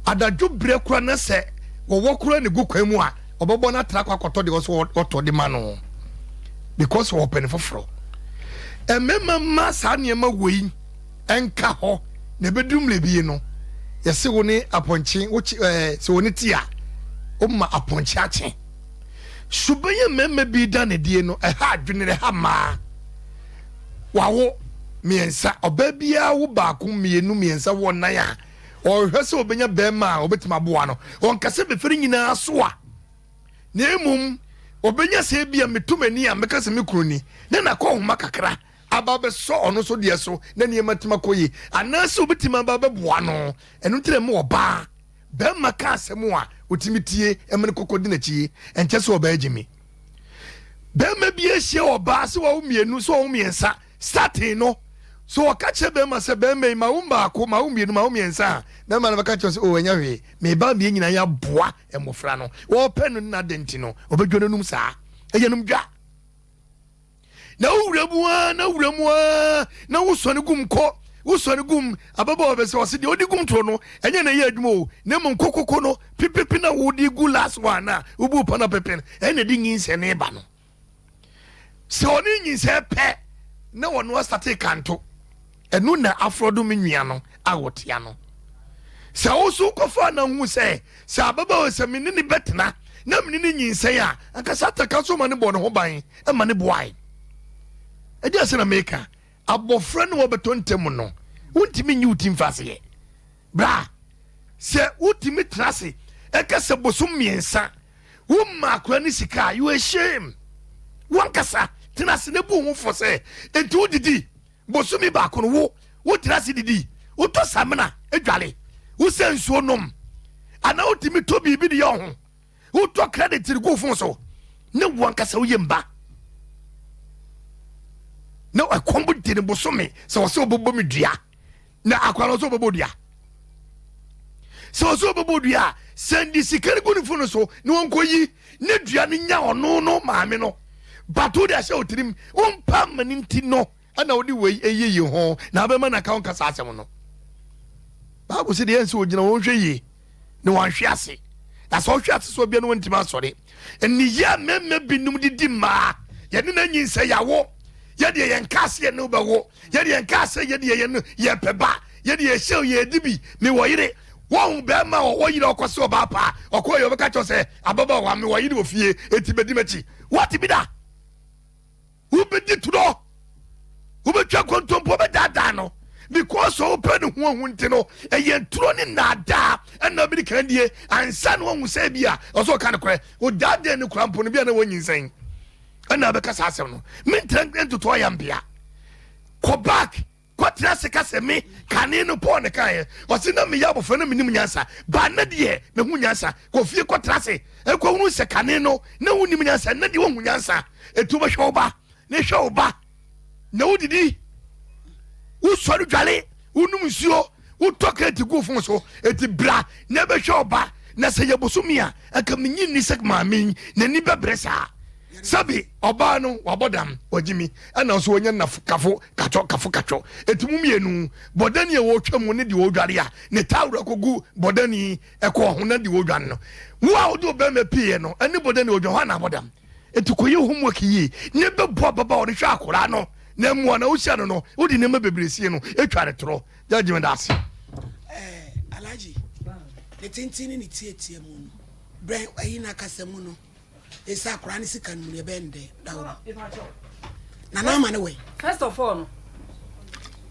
Adadwo berɛ kora na sɛ wɔwɔ kora ne gu kwan mu a ɔbɛbɔ no atra akɔ akɔtɔ deɛ ɔsɛ ɔtɔ de ma no because ɔpɛ ne foforɔ. Mmarima mma saa nneɛma wei ɛnka hɔ na ɛbɛduru mmerɛ bi no yɛse wo ne apɔnkye wokye sɛ wo ne te a woma apɔnkye akye suban yɛ. Mmarima bi da ne die no ɛha adwene, ɛha mmaa. Wawo mmiɛnsa, ɔbaa biara wo baako, mmienu, mmiɛnsa, wɔ nan a ɔhwɛ sɛ ɔbɛnya bɛrima a ɔbɛtumi aboa no. Ɔnkasa bɛfiri nyinaa so a na mmom ɔbɛnya sɛ bi a meto m'ani a mɛka sɛ me kunu ni ne nakɔ nhoma kakra aba bɛsɔ ɔno so deɛ so na nneɛma tumi akɔ yie anaasɛ obɛtumi aba bɛboa no. Ɛno nti na ma ɔbaa bɛrima ka asɛm a ɔtumi tie ɛma no kɔkɔ di n'akyi. Ɛnkyɛ sɛ ɔbaa gye mi bɛrima bi ahyia ɔbaa sɛ wɔwo mmienu, sɛ wɔwo mmiɛnsa starting no so ɔka kyerɛ bɛrima sɛ bɛrima yi ma wo baako, ma wo mmienu, ma wo mmiɛnsa a bɛrima no bɛka kyerɛ sɛ o ɛnyɛ hwee, meba mmiɛ nyinaa yɛaboa mmɔfra no. Wɔpɛ no nna de nti no ɔbɛdwa no num saa ɛyɛ nom dwa na wowura mu a na wura mu a na wosɔne gum kɔ wosɔne gum. Ababaawa bɛ sɛ ɔse deɛ wode gum to no ɛnyɛ na ɛyɛ adwuma o, na mmom kokoko no pipipi na wode gu last one a wobu pa no pepe no ɛna de nyinsɛne ba no. Sɛ ɔne nyinsɛn pɛ. na wɔn asate kanto. Ɛno na afrɔdo me nua no a wɔtea no. Sɛ wo so wokɔfa na hu sɛ sɛ ababaawa sɛ me ne ne bɛtena na me ne ne nyinsɛn a, anka Satan ka so ma ne bɔ ne ho ban ma ne boae. Ɛde ase na meka, abɔfra ne wɔbɛtɔ ntam no, wontumi nyi wo ti mfa aseɛ. Bra, sɛ wotumi tena ase ɛka sɛ bosom mmiɛnsa womma akora ne sika a, you are shame. Wankasa tena ase na bu ho fɔ sɛ enti wodidi Bosome baako no, wo, wotena ase didi, wotɔ samina dware, wosɛ nsuo nom, anaa wotumi tɔ biribi de yɛ wo ho, wotɔ credit de gu wo fon so, ne wo ankasa woyɛ mba. Na ɛkɔm de ne bosome sɛ wɔsɛ wɔbɛbɔ me dua, na akwa no sɛ wɔbɛbɔ dua. Sɛ wɔsɛ wɔbɛbɔ dua a, sɛnde sika no gu ne fon so na wɔnkɔyi ne dua no nya ɔno no maame no. But wode ahyɛ wo tirim, wompa ma no nti no ɛna wode wei ɛyɛ yi ho na abɛma no aka wo nkasa asɛm no. Bible sɛ deɛ ɛnsɛ ogyina wɔn hwɛ yie na wɔanhwe ase. Na sɛ ɔhwe ase sɛ ɔbia no wɔntumi asɔre. Nneyɛ a mmarima binom de di mmaa, yɛne no anyinsɛ yɛawo, yɛdeɛ yɛnka ase yɛne wo bɛwo, yɛdeɛ yɛnka ase yɛdeɛ yɛne yɛpɛ ba, yɛdeɛ yɛhyɛ yɛdi bi, mewɔ yere. Wɔhu bɛrima a ɔwɔ yere ɔkɔ sɛ ɔbaa paa, ɔkɔ yɛ ɔbɛka kyerɛ sɛ ababaawa mewɔ yere wɔ fie, enti bɛdi m'akyi. Woate bi da? Wobɛdi torɔ, wobɛtwa nkontompo, wobɛdaadaa no because wopɛ ne ho ahu nti no, ɛyɛ nturo ne nnaadaa ɛna wobɛdi kan die ansa na wahu sɛ bi a ɔsɛ ɔka nokorɛ. Wodaadaa ne kora mpo no bi a na wɔnyinsɛn ɛna wobɛka saa asɛm no. Mentra ntoto ayambea. Kɔ back. Kɔtena ase ka sɛ, Me, kane no, Paul na ɛkaeɛ, ɔse, na meyɛ abɔfra na mennim nyansa, but nnɛ deɛ, mahu nyansa. Kɔ fie kɔtena ase kɔhunu sɛ kane no, na wonnim nyansa, nnɛ deɛ woahu nyansa. Enti wobɛhwɛ wo ba, na hwɛ wo ba, na wodidi, wosɔre dwale, wonom nsuo, wotɔ kreti gu wo fon so. Enti bra na bɛhwɛ wo ba, na sɛ yɛ bosome a, anka menye nni sɛ maame yi n'ani bɛbrɛ saa. Sɛbi ɔbaa no wabɔ dam, wagye mi, ɛna nso wanya nna kafo katwɔ kafo katwɔ. Eti mo mmienu, bɔdani a ɔretwa mu ne deɛ ɔredware a ne tawura kɔgu bɔdani ɛkɔɔ ho na deɛ ɔredwane no, wo a wode ɔbarima pieɛ no ɛne bɔdani a ɔredwane, hwan na abɔ dam? Eti kɔyɛ homework yie na ɛbɛboa ababaawa no hwɛ akwadaa no na mmoa no a wohyia no no, wode nneɛma bebree sie no, ɛtwa ne torɔ. Judge meda ase. Eh, Alhaji, ne tenten ne ne tiatia mu no, brɛ ayi n'akasa mu no. Ese akwaraa ne sika no mu no yɛbɛyɛ no dɛn dawuro nana ama ne wɛn. First of all no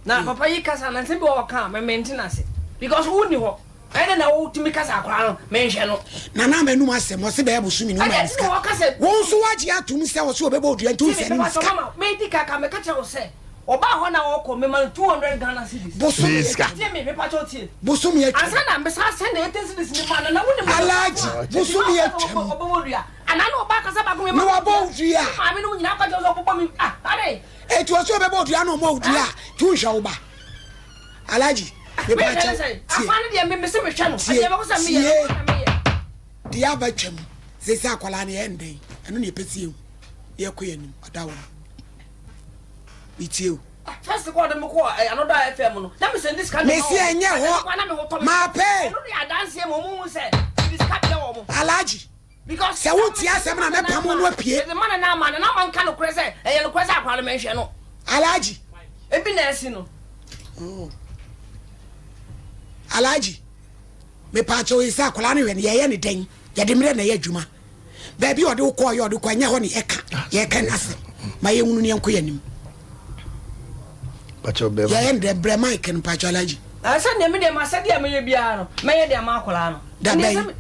na mm. papa yi kasa na nsɛm bi wɔ ɔka a mɛmɛ nti na ase because wo ni hɔ ɛne na wotumi kasa akwaraa no menhwɛ no. Nana ama enum asɛm ɔse bɛyɛ bosome ne woma ne sika wɔn nso wagye atum sɛ ɔse ɔbɛbɔ odua nti wonsɛ ne ne sika. Medi kaka meka kyerɛ wo sɛ Ɔbaa hɔ na ɔkɔ mema no 200 Ghana cedis. Bosome atwam. Tie me, mepa kyɛw tie. Bosome atwam. Ansa na mesan send 80 cedis ne ma no na wonim. Alhaji, bosome atwam. Ɔbɛbɔ dua. Anaa na ɔbaa kasa baako mema. Na wabɔ dua. Maame no mu nyinaa kɔ kyɛw sɛ ɔbɛbɔ me ah ade. Eti ɔsɛ ɔbɛbɔ dua na ɔmɔ dua a, tu nhwɛ wo ba. Alhaji, mepa kyɛw tie. Akwa no deɛ me mese mehwɛ no. Tie, tie. Deɛ aba twam. Sese akwadaa no yɛ ndɛn. Ɛno na yɛpɛ sɛ yɛhu. Yɛkɔ yɛn anim. Ɔda wo no. metie o. First kɔ ɔde me kɔ eh, another FM no. Na me send sika de ma. Mesi ɛnyɛ hɔ. Maape. Ɛno de adanseɛ ma ɔmo hu sɛ mede sika brɛ wɔn. Alhaji. Because sɛ wontie asɛm na mɛpam wo no apue. Mede ma nana ama nana ama nka nokorɛ sɛ ɛyɛ nokorɛ sɛ akwadaa no menhwɛ no. Alhaji. Ebi na ɛsi no. Oh. Alhaji. Mepaakyɛw yi sɛ akwadaa no hwɛ no yɛyɛ ne dɛn yɛde mmerɛ na ɛyɛ adwuma. Baabi a ɔde wo kɔɔ yɛ ɔde kɔ ɛnyɛ hɔ ne yɛka yɛka n'asɛm ma yɛnhunu ne yɛnkɔ yɛn anim. Yɛyɛ no dɛ brɛ mic no mpakyɛ Alhaji. Sɛ nea me deɛ m'asɛdeɛ a mɛyɛ biara no mɛyɛ de ama akwadaa no. Da bɛn?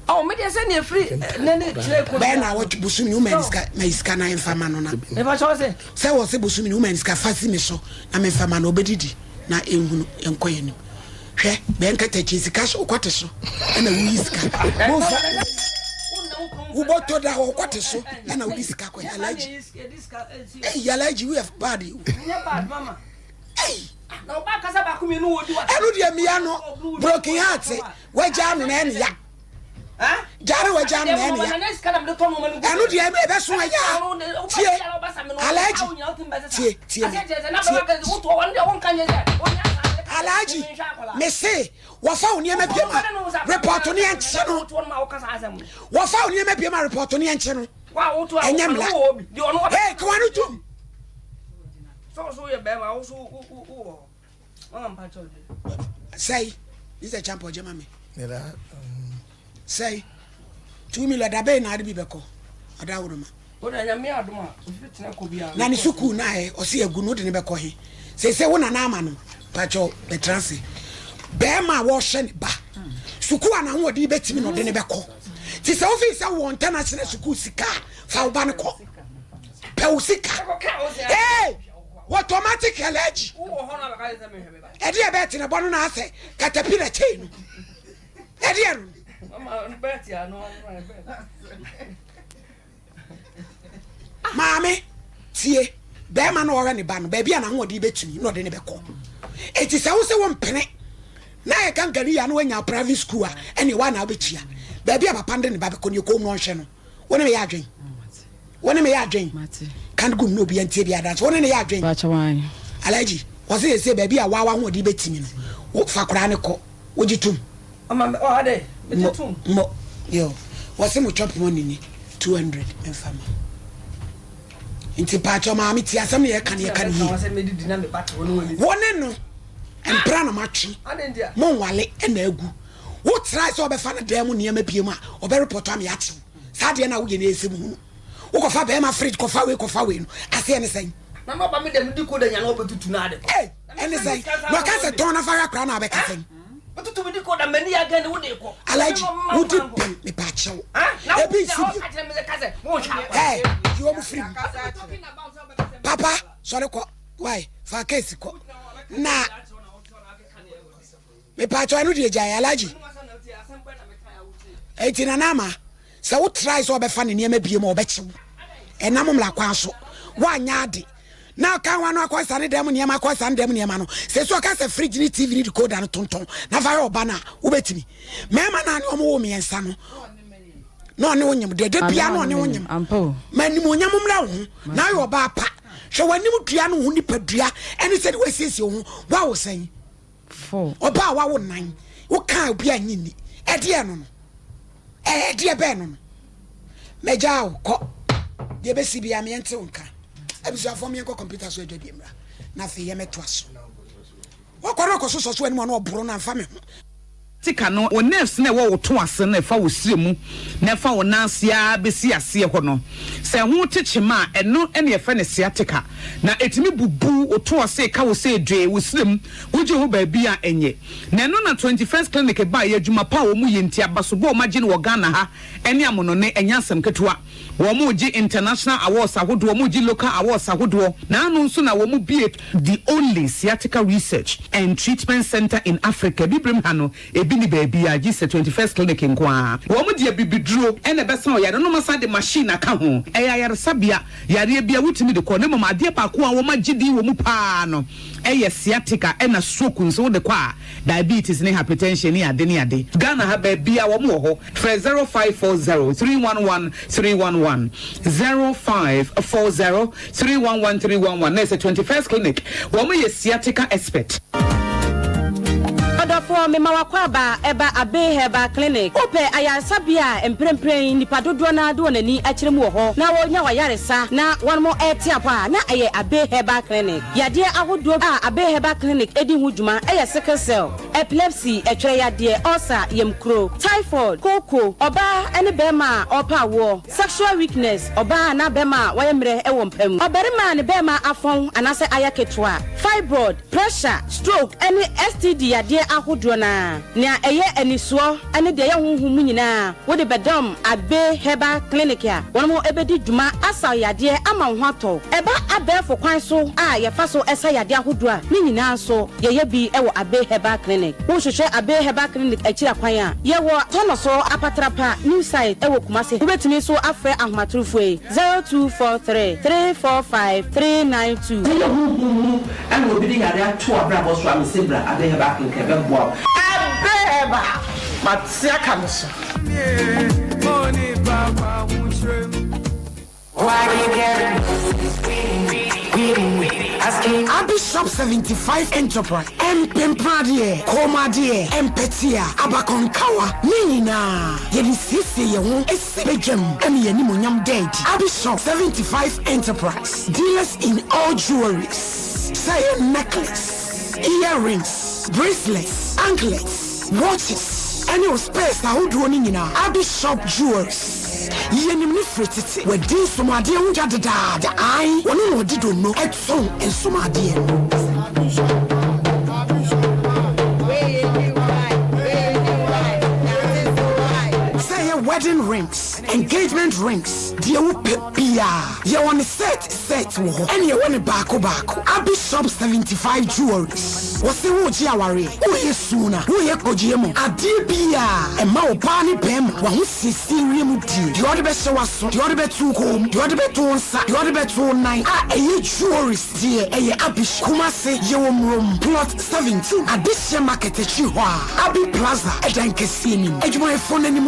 Oh, me deɛ sɛ nea firi nɛ ne kyerɛ kɔ. Bɛyɛ na awɔtwe bosomi woma ne sika ma sika na mfa ma no na. Mepa kyɛw sɛ. Sɛ wɔ se bosomi woma ne sika fa si me so na memfa ma no ɔbɛdidi na ɛnhunu yɛnkɔ yɛn anim. Hwɛ bɛn katakyi sika hyɛ wo kɔte so ɛna woyi sika momfa wo bɔtɔ da hɔ kɔte so ɛna wode sika kɔ alaji ei alaji we have bad you ei ɛno deɛ mmea no broken heart wagya ano na ɛne ya Gyare wagya no na ɛne ya. Ɛno deɛ ɛbɛso ɛyɛ a. Tie Alhaji tie tie me tie. Alhaji mese wɔfa wo nneɛma biem a report ne ɛnkye no. Wɔfa wo nneɛma biem a report ne ɛnkye no. Ɛnyɛ mmla. Hey kawa no tom. Sɛi, Mr. Champo gye ma me. Sɛi, 2 million da bɛyi na ade bi bɛkɔ ɔda wo no ma. Na ne sukuu no ayɛ ɔse agu no wode ne bɛkɔ he seesei wo nana ama no pakyɛw bɛtena ase bɛrima a wɔhyɛ ne ba sukuu a n'ahoɔden bɛtumi na ɔde ne bɛkɔ nti sɛ wofii sɛ wɔ international sukuu sika a fa wo ba no kɔ pɛ wo sika ee automatic allergy ɛde ɛbɛɛ tena bɔ no na asɛ katapila kyei no ɛde ɛno Maame, tie, bɛrima no ɔhwɛ ne ba no, baabi a n'ahoɔden bɛtumi na ɔde ne bɛkɔ. Eti sɛ wo sɛ wompene na yɛ gangari ya na wanya private school a, ɛne wa na wobɛtua. Baabi a papa no de ne ba bɛkɔ no, yɛkɔm no ɔnhwɛ no. Wo ne me yɛ adwen? Wo ne me yɛ adwen? Kan gum na obi antie bi adanse. Wo ne ne yɛ adwen? Alhaji, wɔse yɛ sɛ baabi a wawa ahoɔden bɛtumi no, wo fa koraa ne kɔ. Wogye tom? Ɔma me ɔha dɛ megye tom. Mo yo wɔse mo chop money ni 200 memfa ma nti mpakyɛw maame tie asɛm no yɛka no yɛka no yie wo ne no mpra na matwe mo nwale ɛna agu wo try sɛ ɔbɛfa no dan mu nneɛma bie mu a ɔbɛ report ama yɛakyew saa deɛ no a woyɛ no ɛsɛm hunu wokɔfa bɛrima fridge kɔfa wei kɔfa wei no aseɛ ne sɛn na maba me dɛm di ko da nya na ɔbɛtutu no ade kɔ ɛne sɛn na ɔka sɛ tɔn na fa hwɛ akora na abɛka sɛn Alhaji wodi bem mepaakyɛw ebi nsi bi ɛɛ yi wɔn firi mu papa sɔre kɔ wai fa keesi kɔ na mepaakyɛw ɛno deɛ gyae Alhaji eti na nama sɛ wo try sɛ ɔbɛfa ne nneɛma bie mu ɔbɛkyew ɛnam mmla kwan so woanyɛ ade na ɔka ho ano akɔsa ne dɛm nneɛma akɔsa ne dɛm nneɛma no sɛ so ɔka sɛ fridge ne tv ne decoder no tontɔn na fa yɛ ɔba no a wobɛtumi mmarima no a ne ɔmo wɔ mmiɛnsa no na ɔne wo nyem deɛ da bia na ɔne wo nyem ma animuonyam mmra wo ho na ayɛ ɔbaa pa hwɛ w'anim dua no ho nipadua ɛne sɛde woasiesie wo ho woawo sɛn ɔbaa wawo nan wokaa obi a nye nni ɛdeɛ no no ɛdeɛ bɛɛ no no mɛgya wo kɔ deɛ bɛsi bia meɛnte wo nka abusuafoɔ meɛnkɔ kɔmputa so adwa deɛ mmra na afei yɛmɛtoa so wɔkɔ no kɔ so sɔ so anim ɔno ɔboro no amfa me ho. Tika no, wo nerves no a ɛwɔ wo to ase no ɛfa wo srɛ mu na ɛfa wo nan ase ara bɛsi aseɛ hɔ no, sɛ ɛho te kyema a, ɛno na yɛfrɛ no sciatica. Na ɛtumi bubu wo to ase, ɛka wo sɛ dwee, wo srɛ mu, wogye ho baabi a ɛnyɛ. Na ɛno na 21st Clinic baeɛ, adwuma pa a wɔyɛ nti, abasobɔ a wɔagye no wɔ Ghana ha ne amonɔne, ɛnyɛ asɛm ketewa. Wɔregye international awards ahodoɔ, wɔregye local awards ahodoɔ. Na ano nso na wɔbue the only sciatica research and treatment centre in Africa. Abibirem ha no, ebi nni baabiara gye sɛ 21st Clinic nko ara. Wɔde abibiduro na ɛbɛsa ɔyare no, na wɔasan de machine aka ho. Ɛyɛ ayaresabea, yareɛ biara wotumi de kɔ, na mmom adeɛ baako a wɔagye din wɔ mu pa ara no yɛ sciatica ɛna stroke nso wode kɔ a, diabetes ne hypertension ne ade ne ade. Ghana ha baabiara wɔn wɔ hɔ. Frɛ 0540 311 311, 0540 311 311 na ɛsɛ 21st Clinic. Wɔn yɛ sciatica expert. Ɔdɔfoɔ, mema w'akwaaba ɛba Abbey Herbal Clinic. Wopɛ ayaresabea a mprempren nnipa dodoɔ no ara de wɔn ani akyerɛ mu wɔ hɔ na wɔrenya w'ayaresa na wɔn rete apɔ a, na ɛyɛ Abbey Herbal Clinic. Yadeɛ ahodoɔ a Abbey Herbal Clinic di ho dwuma yɛ sickle cell, epilepsy, ɛtwerɛ yadeɛ, ulcer, yamkuro, typhoid, kooko, ɔbaa ne barima a ɔrepɛ awoɔ, sexual weakness, ɔbaa anaa barima a wayɛ mmerɛ wɔ mpa mu, ɔbarima a ne barima afɔn anaasɛ ayɛ ketewa, fibroid, pressure, stroke ne STD yadeɛ ahodoɔ no ara. Nea ɛyɛ anisoɔ ne deɛ ɛyɛ honhom mu nyinaa, wode bɛdɔm Abbey Herbal Clinic a wɔn bɛdi dwuma asaw yadeɛ ama wo ho atɔ wo. Ɛba abɛɛfo kwan so a yɛfa so sa yadeɛ ahodoɔ a, ne nyinaa nso yɛyɛ bi wɔ Abbey Herbal Clinic. Wohwehwɛ Abbey Herbal Clinic akyiri akwan a, yɛwɔ Tɔnɔso Apatrapa New Site wɔ Kumasi. Wobɛtumi nso afrɛ ahomatorofoɔ yi, 0243 345 392. Sɛ yɛ honhom mu na obi de yare ato w'abrabɔ so a, mese bra Abbey Herbal Clinic ɛbɛboa wo. Abbey Herbal, mate aka me so. Abi Shop 75 Enterprise, mpempradeɛ, kɔnmuadeɛ, mpɛtea, abakɔnkawa ne nyinaa yɛde siesie yɛn ho esi badwam ɛne yɛn animuonyam da adi. Abi Shop 75 Enterprise, dealers in all jewelries. Sɛ ɛyɛ necklace, earrings, bracelets, anklets, watches, ɛne wo spares ahodoɔ no nyinaa, Abi Shop Jewelries. Yɛnim no firi tete. Wadi nsomadeɛ ho dwa dedaada. Ae, ɔno na ɔde donno tɔn nsomadeɛ no. Sɛ ɛyɛ wedding rings, engagement rings, deɛ wopɛ biara, yɛwɔ no set set wɔ hɔ, ɛne yɛwɔ no baako baako. Abi Shop 75 Jewelries, wɔse woregye awareɛ, woreyɛ suuna, woreyɛ kɔgyeɛ mu, adeɛ biara, ɛma ɔbaa ne barima w'ahosiesie wiem die, deɛ ɔde bɛhyɛ w'aso, deɛ ɔde bɛto wo kɔn mu, deɛ ɔde bɛto wo nsa, deɛ ɔde bɛto wo nan, a ɛyɛ jewelries deɛ, ɛyɛ Abi Shop. Kumasi, yɛwɔ Murom, Plot 17, Adehyeɛ Market akyiri hɔ a, Abi Plaza, ɛdan kɛseɛ no mu. Adwumayɛfoɔ no anim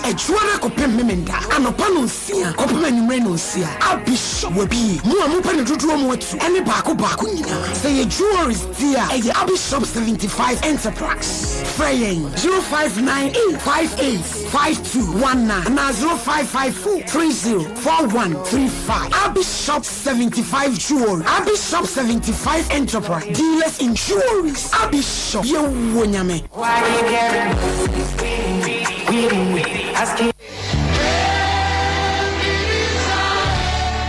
Adwuada kɔpem Memenda anɔpa nonsia kɔpem anwummere nonsia. Abishop wabie. Mo a mopɛ no dodoɔ mu atu ɛne baako baako nyinaa. Sɛ yɛ jewelries deɛ a ɛyɛ Abishop 75 Enterprise. Frɛ yɛn 0598 58 5219 anaa 0554 30 4135. Abishop 75 Jewelry, Abishop 75 Enterprise, dealers in jewelries. Abishop, yɛwɔ Nyame.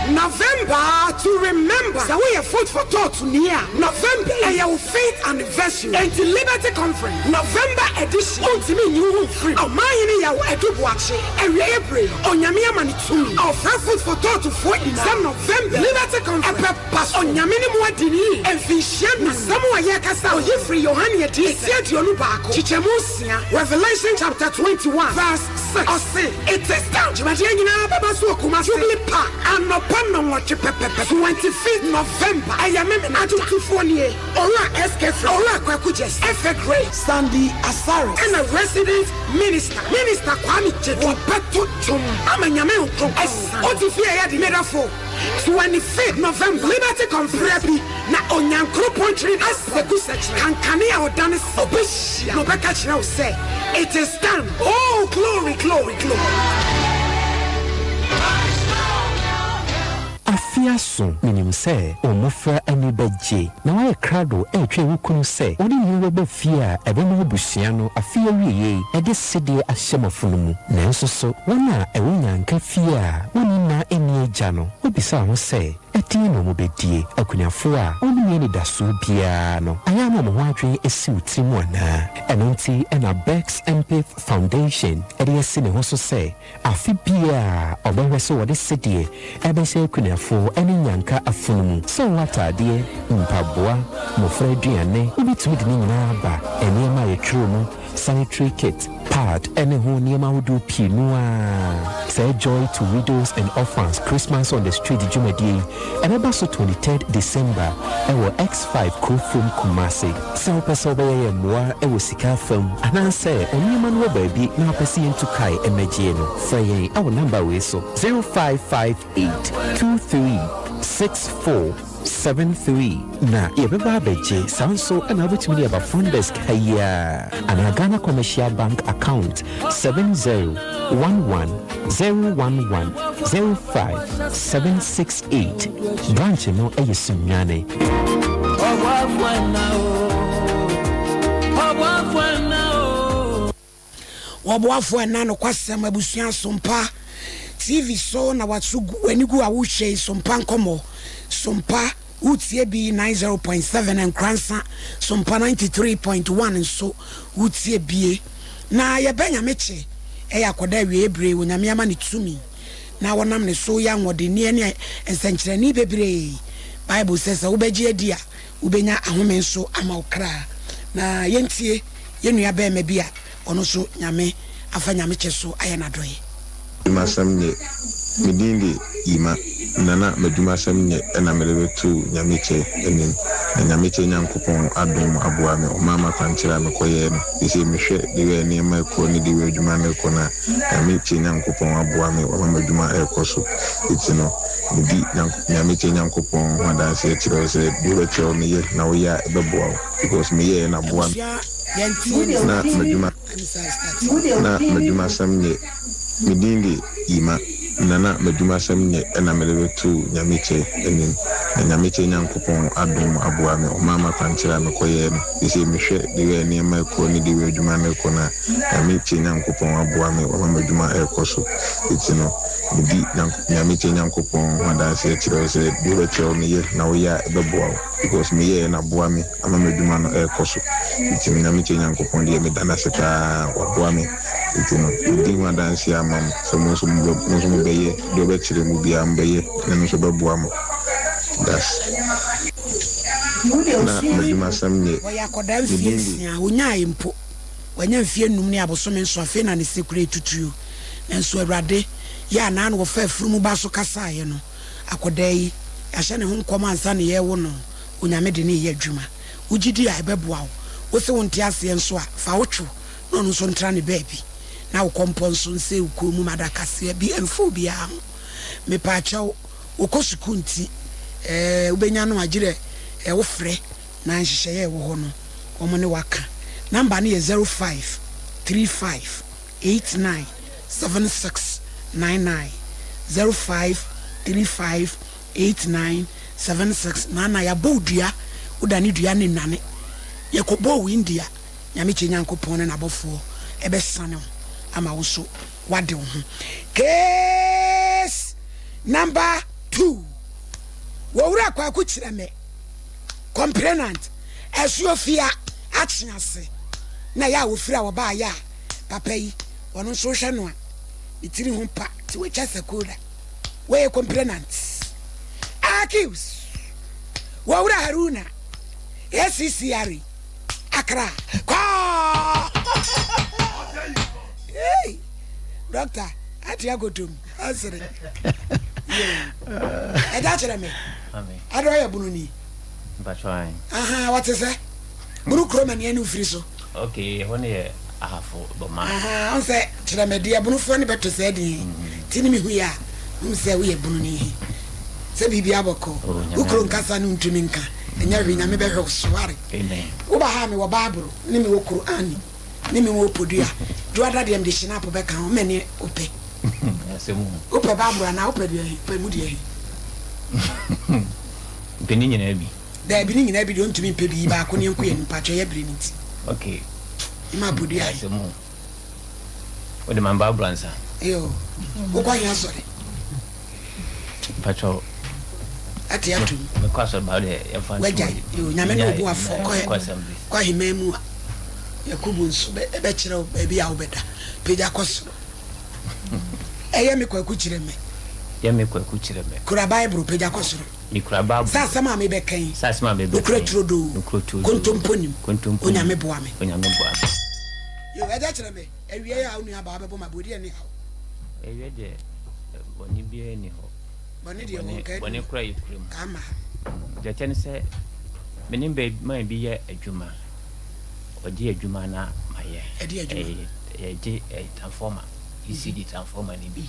November to remember. Sɛ woyɛ Food for Thought ni a, November yi ɛyɛ wo faith anniversary. Enti Liberty Conference November edition wontumi nyi wo ho mfiri mu. Ɔmanhene Yaw Adu Boakye, awieɛ bere yi, Onyame ama no tumi. Ɔfrɛ Food for Thought foɔ nyinaa sɛ November Liberty Conference ɛbɛba so. Onyame ne mo adi no yie mfinhyia num. Asɛm a yɛrekasa a ɔyi firi Yohane adiyie ti 21 kyekyɛmu nsia, Revelation chapter 21 verse 6, ɔse, It is done! Dwumadie nyinaa bɛba so wɔ Kumasi Jubilee Park anɔpa nnɔnwɔtwe pɛpɛpɛ, 25th November, ɛyɛ Memena. Adwomtofoɔ nie, Owura SK Fred, Owura Kwaku Gyes, Efe Gray, Sandy Asare, ɛna Resident Minister, Minister Kwame Gyedi. Wɔbɛto dwom ama Nyame Nkron asiane. Ɔte fie ɛyɛ den, medɔfo. 25th November, Liberty Conference bi na Onyankoropɔn kyere Aseku sɛkyerɛ kankane a ɔdane sɛ ɔbɛhyia na ɔbɛka kyerɛ wo sɛ it is done oh glory glory glory. Afe aso, minim sɛ wo mmofra ani bɛgye na woayɛ krado retwɛn wo kunu sɛ ɔde ne bɛba fie a ɛbɛma abusua no afe awiei de sedeɛ ahyɛ mo afono mu. Nanso so wɔn a ɛwɔ nnyanka fie a wonni nna nni agya no, wobisa ho sɛ, 'Ɛdeɛn na wɔbɛdie? Akunafoɔ a wɔnni anidasoɔ biara no, ayɛ a na wɔn ho adwene si wo tirim anaa? Ɛno nti na Becks Mpith Foundation de asi ne ho so sɛ Afe biara ɔbɛhwɛ sɛ wɔde sedeɛ ɛbɛhyɛ akunafoɔ ne nnyanka afono mu, sɛ ɔwɔ ataadeɛ, mpaboa, mmɔfra aduane, wobɛtumi de ne nyinaa aba, nneɛma a yɛtwerɛ mu, sanitary kit, pad ne ho nneɛma ahodoɔ pii no ara. Saa Joy to Widows and Orphans Christmas on the Street dwumadie yi, ɛbɛba so 23rd December wɔ X5 Kurofrom Kumasi. Sɛ wopɛ sɛ wobɛyɛ yɛn mmoa wɔ sika fam anaasɛ wo nneɛma no wɔ baabi na wopɛ sɛ yɛntu kae mmɛgyeɛ no, frɛ yɛn wɔ namba wei so, 0558 23 64 73 na yɛbɛba abɛgye. Saa nso na wobɛtumi de aba front desk ha yi ara anaa Ghana Commercial Bank account 7011 011 05768. Branch no yɛ Sunyani. Wɔboafo ɛna nokwasɛm abusua sompa TV so na waso gu w'ani gu a wohwɛ yi sompa nkɔmmɔ sompa wotie bi 90.7 Nkoransa sompa 93.1 nso wotie bie na yɛbɛ nyame kye ɛyɛ akɔda awie bere Onyame ama ne tumi na wɔnam ne so yɛ anwɔdenneɛ ne nsɛnkyerɛnne bebree. Bible sɛ, sɛ wobɛgye adi a, wobɛnya ahome nso ama wo kra. Na yɛntie yɛn nua barima bi a ɔno nso Nyame afa Nyame kyɛ so ayɛ no adɔeɛ. M'adwumasɛm nye, Me din de Yima, na na m'adwumasɛm nye na mede reto Nyamekyɛ anim, na Nyamekyɛ Nyankopɔn adom aboa me, ɔmaa m'akwankyerɛ a mekɔyɛɛ no, seesei mehwɛ de wɛ nneɛma rekɔ ne de wɛ adwuma no rekɔ no a, Nyame kyɛ Nyankopɔn aboa me wama m'adwuma ɛrekɔ so eti no medi Nyame kyɛ Nyankopɔn ho adanseɛ kyerɛ wo sɛ deɛ ɔbɛkyerɛ wo no yɛ na woyɛ a ɛbɛboa wo because meyɛɛ na aboa me na m'adwuma na m'adwumasɛm nyɛ me din de Yima. Nana m'adwumasɛm nyɛ na mede bɛto Nyamekyɛ anim na Nyamekyɛ Nyankopɔn adom aboa me ɔmaa m'akwankyerɛ a mekɔyɛɛ no seisei mehwɛ the way a nneɛma ɛkɔ ne the way adwuma no rekɔ no a Nyamekyɛ Nyankopɔn aboa me wama m'adwuma ɛrekɔ so eti no medi Nyamekyɛ Nyankopɔn ho adanseɛ kyerɛ wo sɛ deɛ ɔbɛkyerɛ wo no yɛ na woyɛ a ɛbɛboa wo because meyɛɛ na aboa me ama m'adwuma no ɛrekɔ so eti no Nyamekyɛ Nyankopɔn deɛ meda no ase paa waboa me. Enti no, medi ho adanseɛ ama mo sɛ mo nso mobɛ, mo nso mobɛyɛ, deɛ ɔbɛkyerɛ mo biara mobɛyɛ, na ɛno nso bɛboa mo. Thus. Na m'adwumasɛm nyɛ. Ɔyɛ akwadaa Me mfeɛ din de. nsia, ɔnyaae mpo. Wanya mfeɛ num ne abosome nson, afei na ne se koraa retutuo. Nanso Awurade yɛ a na ano wɔfa afunumu ba so kasaeɛ no, akwadaa yi, yɛahyɛ ne ho nkɔm ansa na yɛrewo no, Onyame de no reyɛ adwuma. Wogye di a, ɛbɛboa wo. Wose wonte aseɛ nso a, fa wo two na ɔno nso ntra ne baabi na wo kɔmpɔ nso nsɛe wo kɔn mu ma da kaseɛ bi mfa obiara ho. Mepaakyɛw, wokɔ sukuu nti eh, wobɛnya no a gyerɛ eh, wofrɛ na nhyehyɛeɛ a ɛwɔ hɔ no wɔn ne wo aka. Number no yɛ 0535 89 76 99, 0535 89 76 99. Yɛabɔ wo dua, wodane dua no nnwane. Yɛkɔbɔɔ wo India. Nyame kyɛ Nyankopɔn ne n'abɔfoɔ bɛsane wo ama wo nso woade wo ho. Case number 2 Wɔwura Kwaku Kyerɛmɛ, complainant, Asuofia akye ase na ɛyɛ a wɔfiri a wɔbaayɛ a papa yi ɔno nso wohwɛ no a ne tiri ho pa nti watwa sakoda. Wɔyɛ complainant. Accused Wɔwura Haruna, ACCRE. Accra kɔɔ hey doctor ate akotom asere ɛda kyerɛ me ade ɔyɛ bunu ni aha wɔte sɛ bunu kuro ma nea ne ofiri so okay ɛhɔ no yɛ ahafo bɔma aha ɔn sɛ kyerɛ me deɛ bunufoɔ ne bɛto sɛ deɛ mm. ti ne mehu yɛ a hu sɛ woyɛ bunu ni sɛ biribi abɔkɔ wo kuro nkasa no ntumi nka ɛnyɛ hwee Nyame bɛhwɛ wo so ware Woba ha a mewɔ Bible ne mewɔ Qur'ani ne mewɔ podua Dwoada deɛ mede hyinapo bɛka ho mɛne wopɛ Wopɛ Bible anaa wopɛ deɛ he wopɛ mu deɛ he Mpɛ ne nyinaa bi. Daabi ne nyinaa bi deɛ ɔntumi mpɛ bi yi baako ne yɛnkɔ yɛn mpakyɛ yɛ bere no nti. Okay. Ima podua he. Wode ma Bible ansa. Yo. Wokɔ he asɔre? Mpakyɛw. Ate atum. Mekɔ asɔre ba deɛ yɛmfa nto. Wagyae. Yo, Nyame ne wo boafoɔ. Kɔ kɔ aheman mu a Yakubu nso bɛkyerɛ wo baabi a wobɛda. Pagya kɔ soro. Ɛyɛ me kwaku kyerɛ me. Yɛ me kwaku kyerɛ me. Kura Bible pagya kɔ soro. Mekura Bible. Sɛ asɛm a mebɛka yi. Sɛ asɛm a mebɛka yi. Nokorɛ turodoo. Nokorɛ turodoo. Kontompo nim. Kontompo nim. Onyame boa me. Onyame boa me. Yo, ɛgya kyerɛ me. Awiei a wo nua baa bɛbɔ ma bɔdi ɛne haw. Awiei deɛ bɔne biara nni hɔ. Bɔne deɛ wɔ nka Bɔne kora yɛ kura mu. Ka ama ha. Deɛ ɛkyɛ ne sɛ me ne man bi yɛ adwuma. Ɔgye adwuma na mayɛ. Ɛde adwuma? Yɛgye transformer, ECD transformer no bi.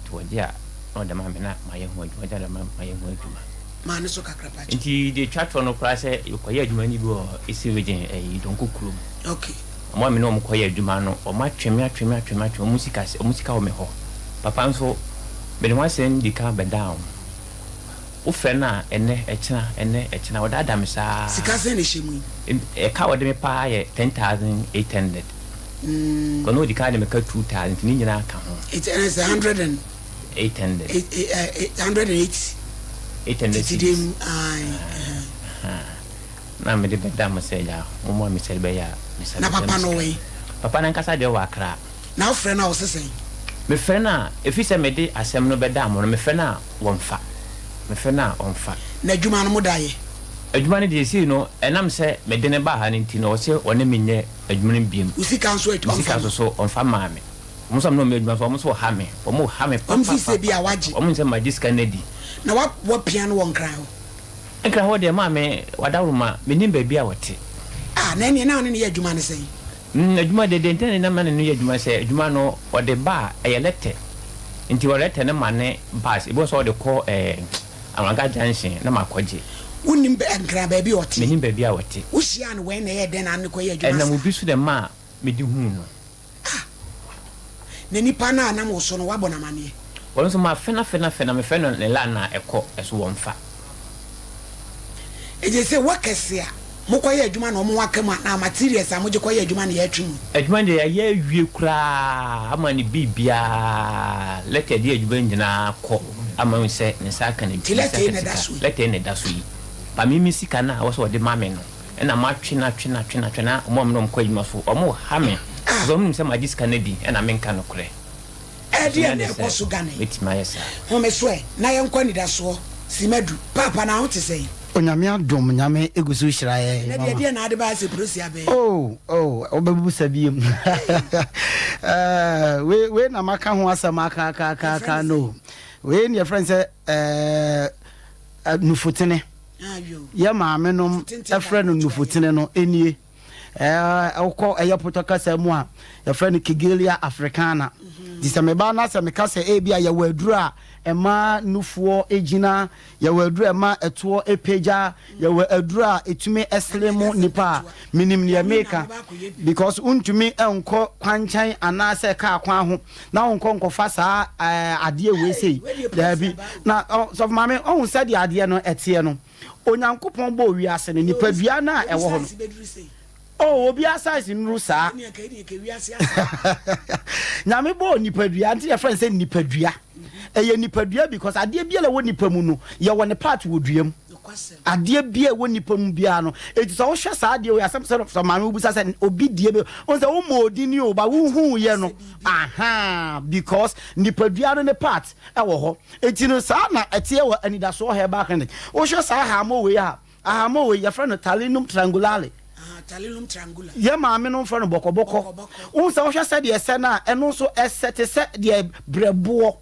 Nti ɔgye a na ɔde ma me na mayɛ ho adwuma. Ɔgye a na ɔde ma me mayɛ ho adwuma. Maa ne so kakra pa kyɛw. Nti deɛ ɛtwa toɔ no koraa sɛ yɛkɔyɛ adwuma no bi wɔ Eastern Region ɛyi Donko kurom. Okay. Wɔn a me ne wɔn kɔyɛ adwuma no, wɔatwe me, atwe me, atwe me, atwe me. Wɔn sika, wɔn sika wɔ me hɔ. Papa nso, mede ho asɛm di kan bɛdaa wɔn. Wofrɛ no a, ɛnnɛ, ɛkyena, ɛnnɛ, ɛkyena, wɔdaadaa me saa. Sika sɛn na ɛhyɛ mu yi? Ɛka a wɔde me paa yɛ 10,800. Kɔ na ɔdi kan de me ka 2,000, nti ne nyinaa ka ho. Nti ɛnɛ sɛ hundred and. 800. 108. 800 Tete cedis. deɛ mu, ae. Ahaa. Na mede bɛda mo sɛ agya, mommoa me sɛdeɛ ɛbɛyɛ a me nsa Na bɛka papa me no sika. ɔwɔ he? Papa no ankasa deɛ ɔwɔ Accra. Na wofrɛ no a ɔse sɛn? Mefrɛ no a, ɛfiri sɛ mede asɛm no bɛdaa mo no, mefrɛ no a wɔmfa. Mefrɛ no a ɔmfa. Na adwuma no moda yɛ? Adwuma no deɛ seesei no, ɛnam sɛ mede no baa ha no nti no, ɔse ɔne me nyɛ adwuma no biom. Wo sika nso ɔmfa Me sika ma? nso so ɔmfa mmaa me. Wɔn nso a me ne wɔn yɛ adwuma nso, wɔn nso wɔha me. Wɔha me Wɔn feel sɛ ebia papapapa. woagye. Wɔn nim sɛ magye sika no adi. Na woapia no wɔ Nkran hɔ? Nkran hɔ deɛ maame wadaworoma mennim baabi a ɔte. Ah na ɛneɛ na wo ne no yɛ adwuma ne sɛn? Mm adwuma deɛ deɛ nti na na me ne no yɛ adwuma sɛ adwuma no ɔde ba a ɛyɛ lɛtɛ nti ɔde lɛtɛ no ma ne bus ebi wɔ sɛ ɔde kɔ ɛɛ Anwanga junction na makɔ gye. Wonnim Nkran baabi a ɔte? Mennim baabi a ɔte. Wohyiaa no wɛn na ɛyɛɛ dɛn na ne kɔ yɛ adwuma Ɛnam saa? obi so na ɛmaa mede huu no. Ah! Na nipa no a nam wo so no, woabɔ no amaneɛ? Ɔno nso mafɛ no afɛ no afɛ no, mefrɛ no ne line a ɛkɔ so wɔmfa. Egye sɛ workers a mokɔyɛ adwuma na wɔn aka mu anaa materials a mogye kɔyɛ adwuma na yɛretwe mu? Adwuma no deɛ yɛayɛ awie koraa ama no biribiara, letter de adwuma no nyinaa kɔ ama ahu sɛ ne nsa aka ne Nti ne nsa letter yi aka na ɛda sika. so yi? Letter yi na ɛda so yi. But me me sika no a ɛwɔ sɛ wɔde ma me no ɛna matwe no atwe no atwe no atwe no na wɔn a me ne wɔn kɔ adwuma so wɔreha me because wɔn nim sɛ magye sika no adi ɛna menka nokorɛ. Ɛdeɛn na ɛkɔ so Ghana yi? Mɛtumi ayɛ saa. Home so ɛ, na yɛnkɔ anidasoɔ. Simadu, Paapa na ho te sɛn? Onyame adom Nyame egu so hyira yɛn Ɛnɛ deɛ mama. ɛdeɛn na ade baeɛ sɛ prosi abɛn? Oh oh wobɛbusa biom eh, wei wei na maka ho asɛm aka aka aka Yɛfrɛ aka no no sɛn? wei ne yɛfrɛ no sɛ eh, eh, nufutene Ah, yo. yɛ maame nom Nufutenten ɛfrɛ no baako tua yɛ. nufutene no enie. Wokɔ ɛyɛ potɔ kasa mu a, yɛfrɛ no Kigelia africana. Nti sɛ meba na sɛ meka sɛ ebi a yɛwɔ aduro a ɛma nufoɔ gyina, yɛwɔ aduro a ɛma ɛtoɔ pagya, yɛwɔ aduro a ɛtumi slim nipa a, menim deɛ meka. Because wontumi nkɔ kwankyɛn anaasɛ kaa kwan ho na wonkɔ nkɔfa saa adeɛ wei sei. Daabi. Na sɔfo maame, wohu sɛdeɛ adeɛ no ɛteɛ no, Onyankopɔn bɔɔ wiase no, nipadua no a ɛwɔ hɔ no. Oh, obiara size nnuru saa. Nyame bɔɔ nipadua, nti yɛfrɛ no sɛ nipadua. Ɛyɛ nipadua because adeɛ biara ɛwɔ nipa mu no, yɛwɔ ne part wɔ dua mu. Adeɛ biara ɛwɔ nipa mu biara no, eti sɛ wohwɛ saa adeɛ wei asɛm sɛ sɛ maame wobisa sɛ obi die bi, wɔn sɛ womɔ odin ni o, ba wohu yɛ no, aha, because nipadua no ne part ɛwɔ hɔ. Enti no saa na ɛteɛ wɔ Anidasoɔ Herbal Clinic. Wohwɛ saa ahahammono wei a, ahahammono wei yɛfrɛ no Talinum triangulare. Talinum triangulare. Yɛn maame nom frɛ no bɔkɔbɔkɔ. Wohu sɛ wohwɛ sɛdeɛ ɛsɛ no a, ɛno nso ɛsɛ te sɛ deɛ brɛboɔ,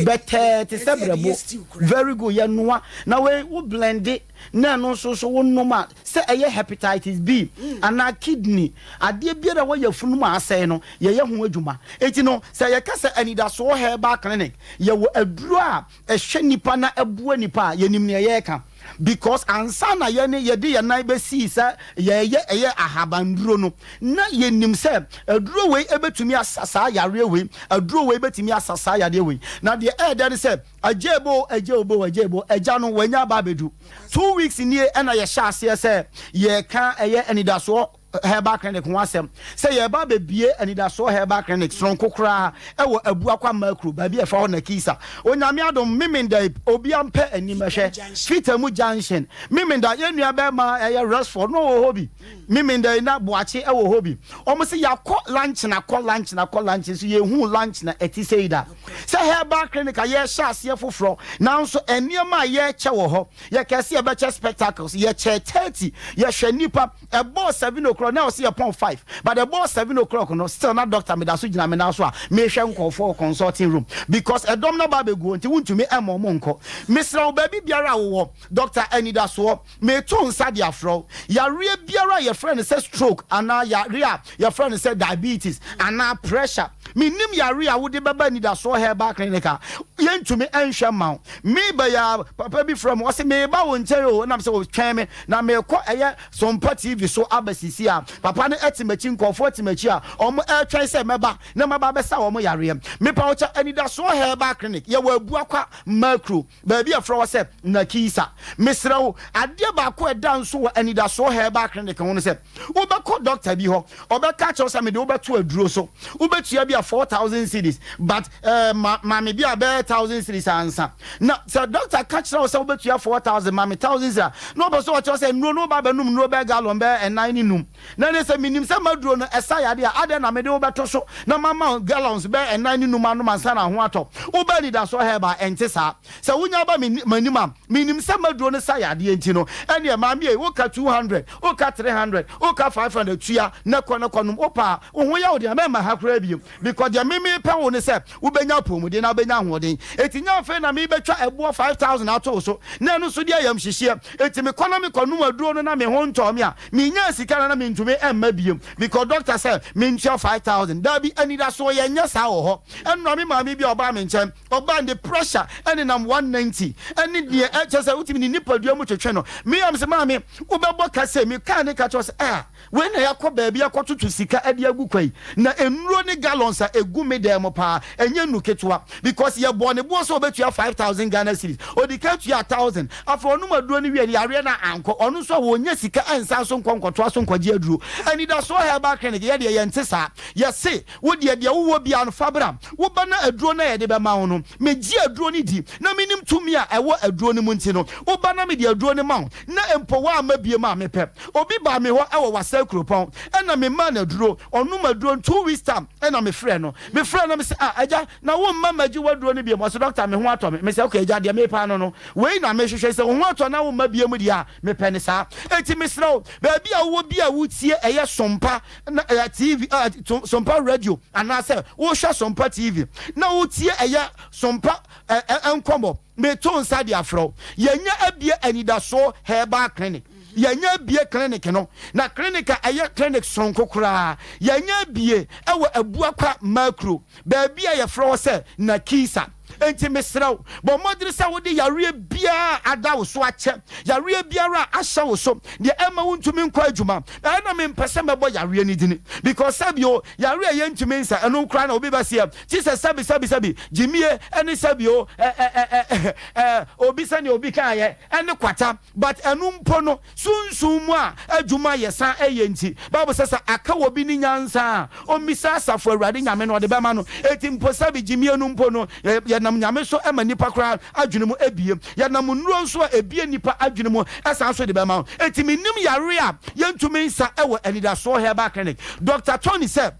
bɛtɛɛ te sɛ brɛboɔ. Very good, yɛnoa. Na wei wo blende na ɛno nso so wonom a, sɛ ɛyɛ hepatitis B anaa kidney, adeɛ biara a ɛwɔ yafunu mu a asɛe no, yɛyɛ ho adwuma. Enti no, sɛ yɛka sɛ Anidasoɔ Herbal Clinic, yɛwɔ aduro a ɛhwɛ nipa na ɛboa nipa a, yɛnim deɛ yɛreka. Because ansa na yɛne yɛde yɛn nan bɛsii sɛ yɛreyɛ ɛyɛ ahabanduro no, na yɛnim sɛ aduro wei bɛtumi asa saa yareɛ wei, aduro wei bɛtumi asa saa yadeɛ wei. Na deɛ ɛyɛ dɛ ne sɛ, Agya-ebo, agya-obo, agya-ebo, agya no wanya aba abɛdu. 2 weeks nie ɛna yɛhyɛ aseɛ sɛ yɛreka ɛyɛ Anidasoɔ Herbal Clinic ho asɛm sɛ yɛreba abɛbue Anidasoɔ Herbal Clinic sononko koraa ɛwɔ Abuakwa Mmakuro, baabi a ɛfa hɔ Nakisa. Onyame adom, Memenda yi, obia mpɛ anim ɛhwɛ, Fitamu Junction, Memenda, yɛn nua bɛɛma ɛyɛ Resford na ɔwɔ hɔ bi, Memenda yi na Boakye ɛwɔ hɔ bi. Wɔn se yɛakɔ luncheon akɔ luncheon akɔ luncheon nso yɛnhuu luncheon a ɛte sei da. Sɛ herbal clinic a yɛrehyɛ aseɛ foforɔ nanso nneɛma a yɛrekyɛ wɔ hɔ, yɛkɛɛ sɛ yɛbɛkyɛ spectacles, yɛkyɛɛ 30, yɛhwɛ nnipa, ɛbɔɔ 7 o'clock na ɛwɔ sɛ yɛpɔn 5 but ɛbɔɔ 7 o'clock no still na doctor meda so gyina me nan so a mehwɛ nkurɔfoɔ wɔ consulting room because ɛdɔm no aba abɛgu hɔ nti wontumi mma wɔn nkɔ. Mesrɛ wo baabi biara a wowɔ, Doctor Anidasoɔ, Meto nsa de afrɛ wo. Yareɛ biara a yɛfrɛ no sɛ stroke anaa yareɛ a yɛfrɛ no sɛ diabetes anaa pressure, mennim yareɛ a wode bɛba Anidasoɔ Herbal Clinic a yɛntumi nhwɛ mma wo. Meba yi ara, papa bi frɛ me, ɔse mereba wo nkyɛn o, ɛna mesɛ twɛn me na merekɔ ɛyɛ Sompa TV so aba sisi a. Papa no te m'akyi, nkurɔfoɔ te m'akyi a wɔretwɛn sɛ mɛba na maba abɛsa wɔn yareɛ. Mepa wo kyɛ, Anidasoɔ Herbal Clinic, yɛwɔ Abuakwa, Makuro. Baabi a yɛfrɛ hɔ sɛ Nakisa. Mesrɛ wo, adeɛ baako a ɛda nso wɔ Anidasoɔ Herbal Clinic ho ne sɛ, wobɛkɔ dɔkta bi hɔ, ɔbɛka akyerɛ wo sɛ mede wo bɛto aduro so, wobɛtua bi a 4,000 cedis, but eh, ma, ma me bi a bɛyɛ 1,000 cedis ansa. Na sɛ dɔkta ka kyerɛ wo sɛ wobɛtua 4,000, ma me 1,000 cedis a, na ɔpɛ sɛ ɔkyerɛ wo sɛ nnuro no woba abɛnom nnuro bɛyɛ gallon bɛyɛ ɛnan ne num. Na ɛne sɛ menim sɛ m'aduro no ɛsa yadeɛ a, adɛn na mede wo bɛto so na mama wo gallons bɛyɛ ɛnan ne num anom ansa na ho atɔ wo? Ba anidasoɔ Herbal, ɛnte saa. Sɛ wonya ba m'anim a, menim sɛ m'aduro no sa yadeɛ nti no, ɛneɛ maame ei, woka 200, woka 300, woka 500, tua na kɔ na kɔnom. Wopɛ a, wo ho yɛ wo den a, mɛmma ha koraa bio. Because deɛ me mepɛ wo ne sɛ wobɛnya apɔmuden na wobɛnya ahoɔden. Enti nyɛ afei na merebɛtwa ɛboɔ 5000 ato wo so na ɛno nso de ayamhyehyeɛ. Enti mekɔ na mekɔnom aduro no na me ho ntɔɔ me a, menyaa sika no na mentumi mma bio because doctor sɛ mentua 5000. Daabi, anidasoɔ yɛnyɛ saa wɔ hɔ. Ɛnora me maame bi a ɔbaa me nkyɛn. Ɔbaa ne pressure ɛnenam 190 ɛne deɛ ɛkyɛ sɛ wotumi ne nipadua mu twetwe no. Me am sɛ maame wobɛbɔ ka sɛ me kaa ne ka kyerɛ sɛ ah wei na yɛakɔ baabi akɔtoto sika de agu kwa yi na nnuro ne gallons a ɛgu me dan mu paa ɛnyɛ nnu ketewa because yɛbɔɔ ne boɔ sɛ ɔbɛtua 5000 Ghana cedis ɔdi ka tua 1000 afei ɔnom aduro no wie no yareɛ no ankɔ ɔno nso a wɔnya sika ɛnsan so nkɔ nkɔtoa so nkɔgye aduro. Anidasoɔ Herbal Clinic yɛdeɛ yɛnte saa yɛse Wo deɛ, deɛ wowɔ biara no, fa bra. Wo ba na aduro no a yɛde bɛma wo no, megye aduro no di, na menim tumi a ɛwɔ aduro no mu nti no, wo ba na mede aduro no ma wo, na mpo woamma biom a mepɛ. Obi baa me hɔ wɔ Wassa kuropɔn, ɛna memaa no aduro, ɔnom aduro no, 2 weeks time ɛna mefrɛɛ no. Mefrɛɛ no na mese, ah, agya, na womma magye w'aduro no biom? Ɔse, doctor, me ho atɔ me. Mese, okay, agya, deɛ mepɛ ano no, wei na mehwehwɛ, sɛ wo ho atɔ na womma biom deɛ a, mepɛ no saa. Enti mesrɛ wo, baabi a wowɔ biara a wotie ɛyɛ Sompa, na ɛyɛ TV ɛ to Sompa radio anaasɛ wohwɛ Sompa TV na wotie ɛyɛ Sompa ɛ ɛ nkɔmɔ meto nsa de afrɛ wo yɛnya abie anidasoɔ herbal clinic yɛnya abie clinic no na clinic a ɛyɛ clinic sonko koraa yɛnya abie ɛwɔ Abuakwa Makuro baabi a yɛfrɛ hɔ sɛ Nakisa. Enti mesrɛ wo, bɔ mmɔden sɛ wode yareɛ biara a ada wo so akyɛ, yareɛ biara a ahyɛ wo so, deɛ ɛmma wontumi nkɔ adwuma. Ɛyɛ na mempɛ sɛ mɛbɔ yareɛ no dini because sɛbi o, yareɛ a yɛntumi nsa, ɛno koraa na obi bɛseɛ, kye sɛ sɛbi sɛbi sɛbi, gyimie ɛne sɛbi o, ɛ ɛ ɛ ɛ ɛ obi sɛdeɛ obi kaeɛ, ɛne kwata, but ɛno mpo no, Sunsum mu a adwuma yɛ san yɛ nti, Bible sɛ sɛ aka obi ne nyansa a, ommisa Asafo Awurade Nyame na ɔde bɛma no. Enti mpo sɛbe gyimie no mpo no, yɛnam Nyame so ma nnipa koraa adwene mu abue. Yɛnam nnuro nso a ebue nnipa adwene mu san so de bɛma wo. Enti mennim yare a yɛntumi nsa wɔ Anidasoɔ Herbal Clinic. Doctor Tony sɛ.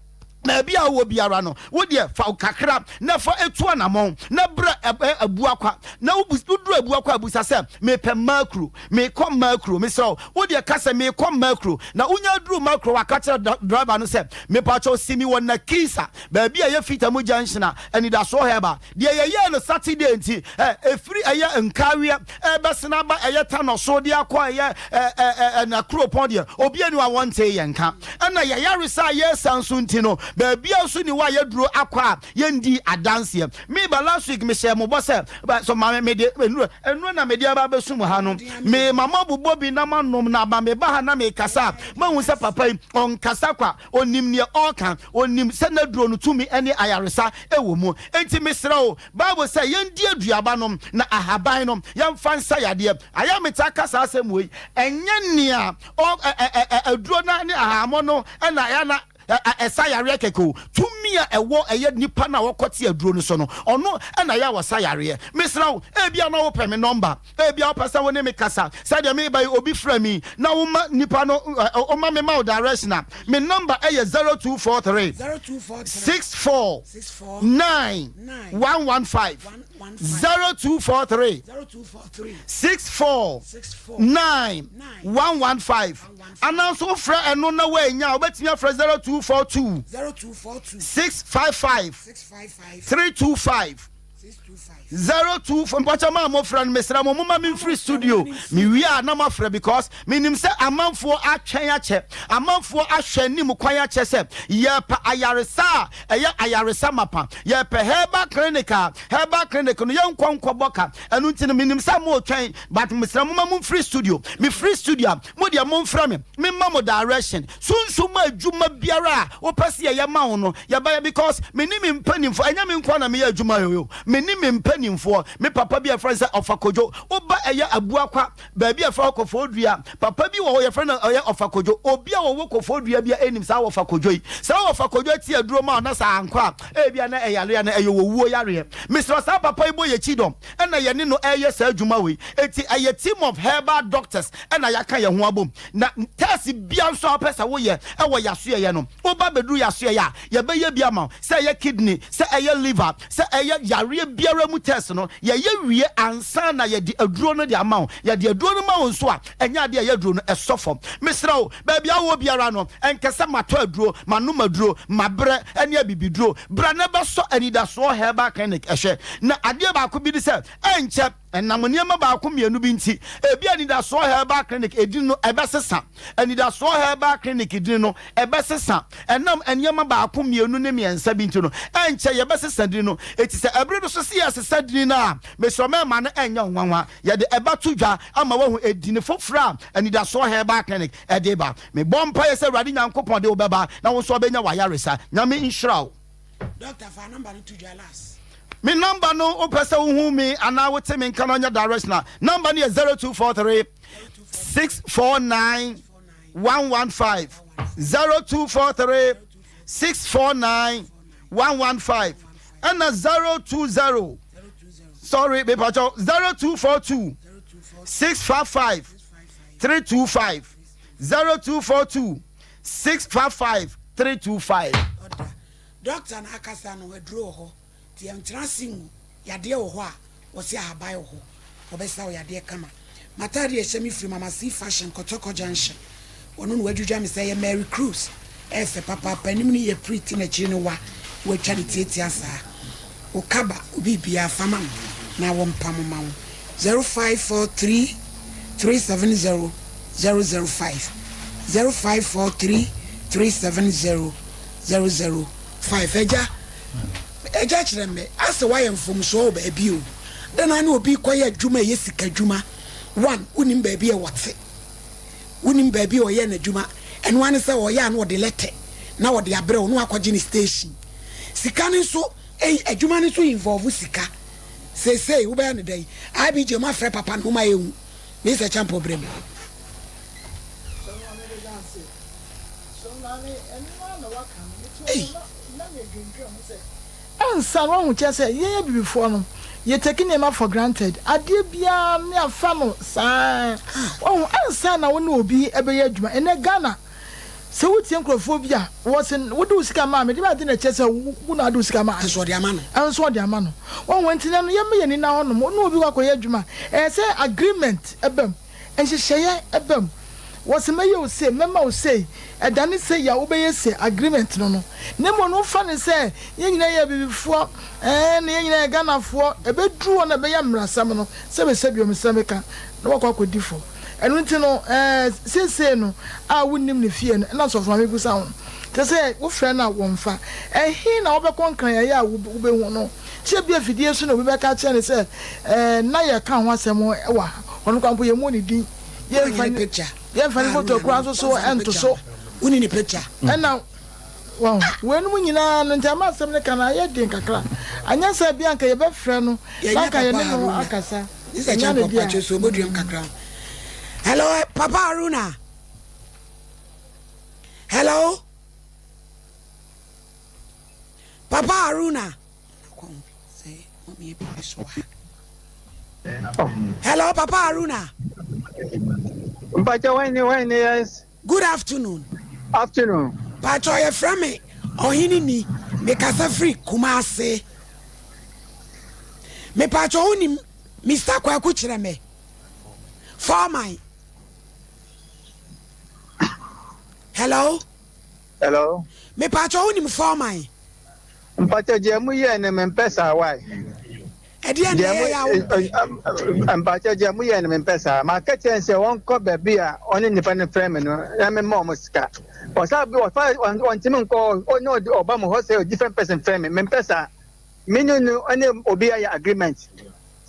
Baabi a wowɔ biara no, wo deɛ fa wo kakra na fa tu anammɔn na bra Abuakwa. Na woduru Abuakwa a, bisa sɛ, Mepɛ Makuro. Merekɔ Makuro. Mesrɛ wo, wo deɛ ka sɛ, Merekɔ Makuro. Na wonya duru Makuro a, ka kyerɛ driver no sɛ, Mepakyɛw, si me wɔ Nakisa, baabi a ɛyɛ Fitamu Junction a Anidasoɔ Herbal. Deɛ yɛyɛɛ no Saturday nti, ɛ, ɛfiri ɛyɛ Nkaweɛ ɛrebɛsene aba ɛyɛ Tanɔ so de akɔ ɛyɛ ɛ, ɛ, ɛ, Nakuropɔn deɛ, obiara nni hɔ a wɔntee yɛn nka. Ɛna yɛn ayaresa a yɛresa nso nti no, baabiara nso nni hɔ a yɛaduro akɔ a yɛndii adanseɛ. Meba last week mehyɛɛ mo bɔ sɛ, so maame mede nnuro, nnuro na mede aba abɛsum ha no, mema moabobɔ bi na moanom na ama meba ha na mekasa a, moahu sɛ papa yi, ɔnkasa kwa. Ɔnim deɛ ɔreka. Ɔnim sɛ n'aduro no tumi ne ayaresa wɔ mu. Enti mesrɛ wo, Bible sɛ yɛndi aduaba no na ahaban no yɛmfa nsa yadeɛ. Ayɛ a metaa ka saa asɛm wei, ɛnyɛ nea ɔ ɛ ɛ ɛ aduro no ne ahahammono no na ɛyɛ na ɛsa yareɛ kɛkɛ o. Tumi a ɛwɔ ɛyɛ nipa no a ɔkɔte aduro no so no, ɔno na ɛyɛ a ɔsa yareɛ. Mesrɛ wo, ebia na wopɛ me nɔmba. Ebia wopɛ sɛ wo ne me kasa. Sɛdeɛ mereba yi, obi frɛ me na woma nipa no, woma me ma wo direction a, me number yɛ 0243 64 9 115. 0243 64 9 115. Anaa nso wofrɛ ɛno na woannya a, wobɛtumi afrɛ 0242 655 325. 02 mpakyɛ maa mofrɛ no mesrɛ mo moma memfiri studio mewie a na moafrɛ because menim sɛ amanfoɔ atwɛn akyɛ amanfoɔ ahwɛ anim kwan akyɛ sɛ yɛpɛ ayaresa a ɛyɛ ayaresa mapa yɛpɛ herbal clinic a herbal clinic no yɛnkɔ nkɔbɔ ka ɛno nti no menim sɛ motwɛn but mesrɛ moma momfiri studio mefiri studio a mo deɛ momfrɛ me memma mo direction Sunsum mu adwuma biara a wopɛ sɛ yɛyɛ ma wo no, yɛbɛyɛ because me ne me mpanimfoɔ, ɛnyɛ me nkoa na meyɛ adwuma yi o, me ne me mpanimfoɔ, me papa bi a yɛfrɛ no sɛ Ɔfa Kojo, woba ɛyɛ Abuakwa, baabi a yɛfrɛ hɔ Kɔfɔɔdua, papa bi wɔ hɔ yɛfrɛ no ɛyɛ Ɔfa Kojo, obi a ɔwɔ Kɔfɔɔdua biara nim saa Ɔfa Kojo yi. Saa Ɔfa Kojo ti aduro ma wo na sɛ ankɔ a, ebia na ɛyare a na ɛyɛ owuo yareɛ. Mesrɛ saa papa yi bɔ yɛn kyidɔm ɛna yɛne no ɛreyɛ saa adwuma wei. Enti ɛyɛ team of herbal doctors ɛna yɛaka yɛn ho abom. Na test bia nso a wopɛ sɛ woyɛ wɔ yasoɛeɛ no, woba bɛduru yasoɛeɛ a, yɛbɛyɛ bi ama wo. Sɛ ɛyɛ kidney, sɛ ɛyɛ liver, sɛ ɛyɛ yareɛ biara mu test no, yɛyɛ wie ansa na yɛde aduro no de ama wo. Yɛde aduro no ma wo nso a, ɛnyɛ adeɛ a ɛyɛ aduro no ɛsɔ fam. Mesrɛ wo, baabi a wowɔ biara no, ɛnkɛ sɛ matɔ aduro, manom aduro, mabrɛ ne abibiduro. Bra na bɛsɔ Anidasoɔ Herbal Clinic hwɛ. Na adeɛ baako bi ne sɛ, ɛnkyɛ. Ɛnam nneɛma baako mmienu bi nti, ebia Anidasoɔ Herbal Clinic edin no ɛbɛsesa. Anidasoɔ Herbal Clinic din no ɛbɛsesa. Ɛnam nneɛma baako mmienu ne mmiɛnsa bi nti no, ɛnkyɛ yɛbɛsesa din no. Enti sɛ ɛbere no so sɛ yɛsesa din no a, mesrɛ mɛmma no ɛnyɛ wo nwanwa. Yɛde ɛbɛto dwa ama woahu edin foforɔ a Anidasoɔ Herbal Clinic ɛde reba. Mebɔ mpaeɛ sɛ Awurade Nyankopɔn de wo bɛba na wo nso wabɛnya w'ayaresa. Nyame nhyira wo. Doctor fa number no to dwa last. Me number no wopɛ sɛ wohu me anaa wote me nka no ɔnyɛ direction a number no yɛ 0243 649 115 0243 649 115 ɛna 020 sorry mepakyɛw 0242 655 325 0242 655 325. Ɔda doctor no akasa no aduro wɔ hɔ nti yɛntena ase ngu yadeɛ wɔ hɔ a wɔse ahaban wɔ hɔ wɔbɛsa wo yadeɛ kama M'ataadeɛ a ɛhyɛ me firi Mama C fashion Kɔtɔkɔ junction ɔno na wadwidwa me sɛ ɛyɛ Mary Cruz ɛyɛ fɛ papaapa anim no yɛ pretty na akyiri no wa watwa no tiatia saa Wo kaba wo biribiara fa ma no na wɔmpam mma wo 0543 370 005 0543 370 005 Agya Agya kyerɛ me asɛ woayɛ mfomsoɔ wɔ baabi o Dɛn na ne obi rekɔyɛ adwuma a ɛyɛ sikadwuma one wonim baabi a wɔte wonim baabi a ɔyɛ n'adwuma ɛno ara ne sɛ ɔyɛ a na ɔde lɛtɛ na ɔde abrɛ wo na wakɔgye ne station sika no nso ei adwuma no nso involve sika seesei wobɛyɛ no dɛn IBJ moafrɛ papa no moma yɛnhu Mister Champɔ brɛ mu. Ei. Ansa no wahu kyerɛ sɛ yɛn abibifoɔ no yɛ take nneɛma for granted adeɛ biara no yɛafa no saa wahu ansa na wo ne obi bɛyɛ adwuma ɛnɛ Ghana sɛ wotie nkurɔfoɔ bi a wɔse wode wo sika maa me de ade na ɛkyerɛ sɛ wo na wode wo sika maa nso ɔde ama no nso ɔde ama no wahu nti na no yɛmma yɛn ani nna hɔnom wo ne obi kɔ akɔyɛ adwuma ɛyɛ sɛ agreement ba mu Nhyehyɛeɛ ba mu. Wɔse mɛyɛ wo sei, mɛma wo sei, ɛdane sei a wobɛyɛ sei, agreement no no. Na mmom no wofa no sɛ yɛn nyinaa yɛ abibifoɔ, ɛɛ na yɛn nyinaa yɛ Ghanafoɔ, ɛbɛduru hɔ na ɛbɛyɛ mmarasɛm no, sɛbesɛbe o, mesrɛ meka, na wakɔ akɔdi fɔ. Ɛno nti no, ɛɛ seesei no a wonnim ne fie no, ɛna Sɔfo Maame bisa wo. Kyerɛ sɛ wofrɛ no a wɔmfa. Ɛhe na wobɛkɔ Nkran ayɛ a wobɛhu no? Sɛ ebia afidie so na obi bɛka akyerɛ no sɛ, Ɛɛ, na yɛka ho asɛm wɔ ha. Ɔno koraa mpo, yɛmmɔ ne din. Yɛmfa ne, yɛmfa ne foto koraa nso so nto so. Wonni ne picture. Ɛna, wahu, weinom nyinaa no, nti ama asɛm no ka no ayɛ den kakra. Anyɛ saa bi a anka yɛbɛfrɛ no na anka yɛne no akasa. Yɛnya no deɛ a. Hello, Papa Haruna. Hello. Papa Haruna. Hello, Papa Haruna. Mpacha wine wine yes. Good afternoon. Afternoon. Pacha yɛfrɛ me ɔhene ni mekasa firi Kumase. Mepacha wonim Mr. Kwaku kyerɛ me. Foreman. Hello. Hello. Mepacha wonim foreman. Mpakyɛ deɛ mo yɛɛ no mempɛ saa why. Ɛdeɛn na ɛyɛ yɛ a wompɛ? Mpakyɛ deɛ mo yɛɛ no mempɛ saa. Maka kyerɛ no sɛ wɔnkɔ baabi a ɔne nipa no frɛ me no na mema wɔn sika. Ɔsa bi ɔfa ɔntumi nkɔ ɔne ɔde ɔba mo hɔ sɛ different person frɛ me mempɛ saa. Me ne no ɔne obi ayɛ agreement.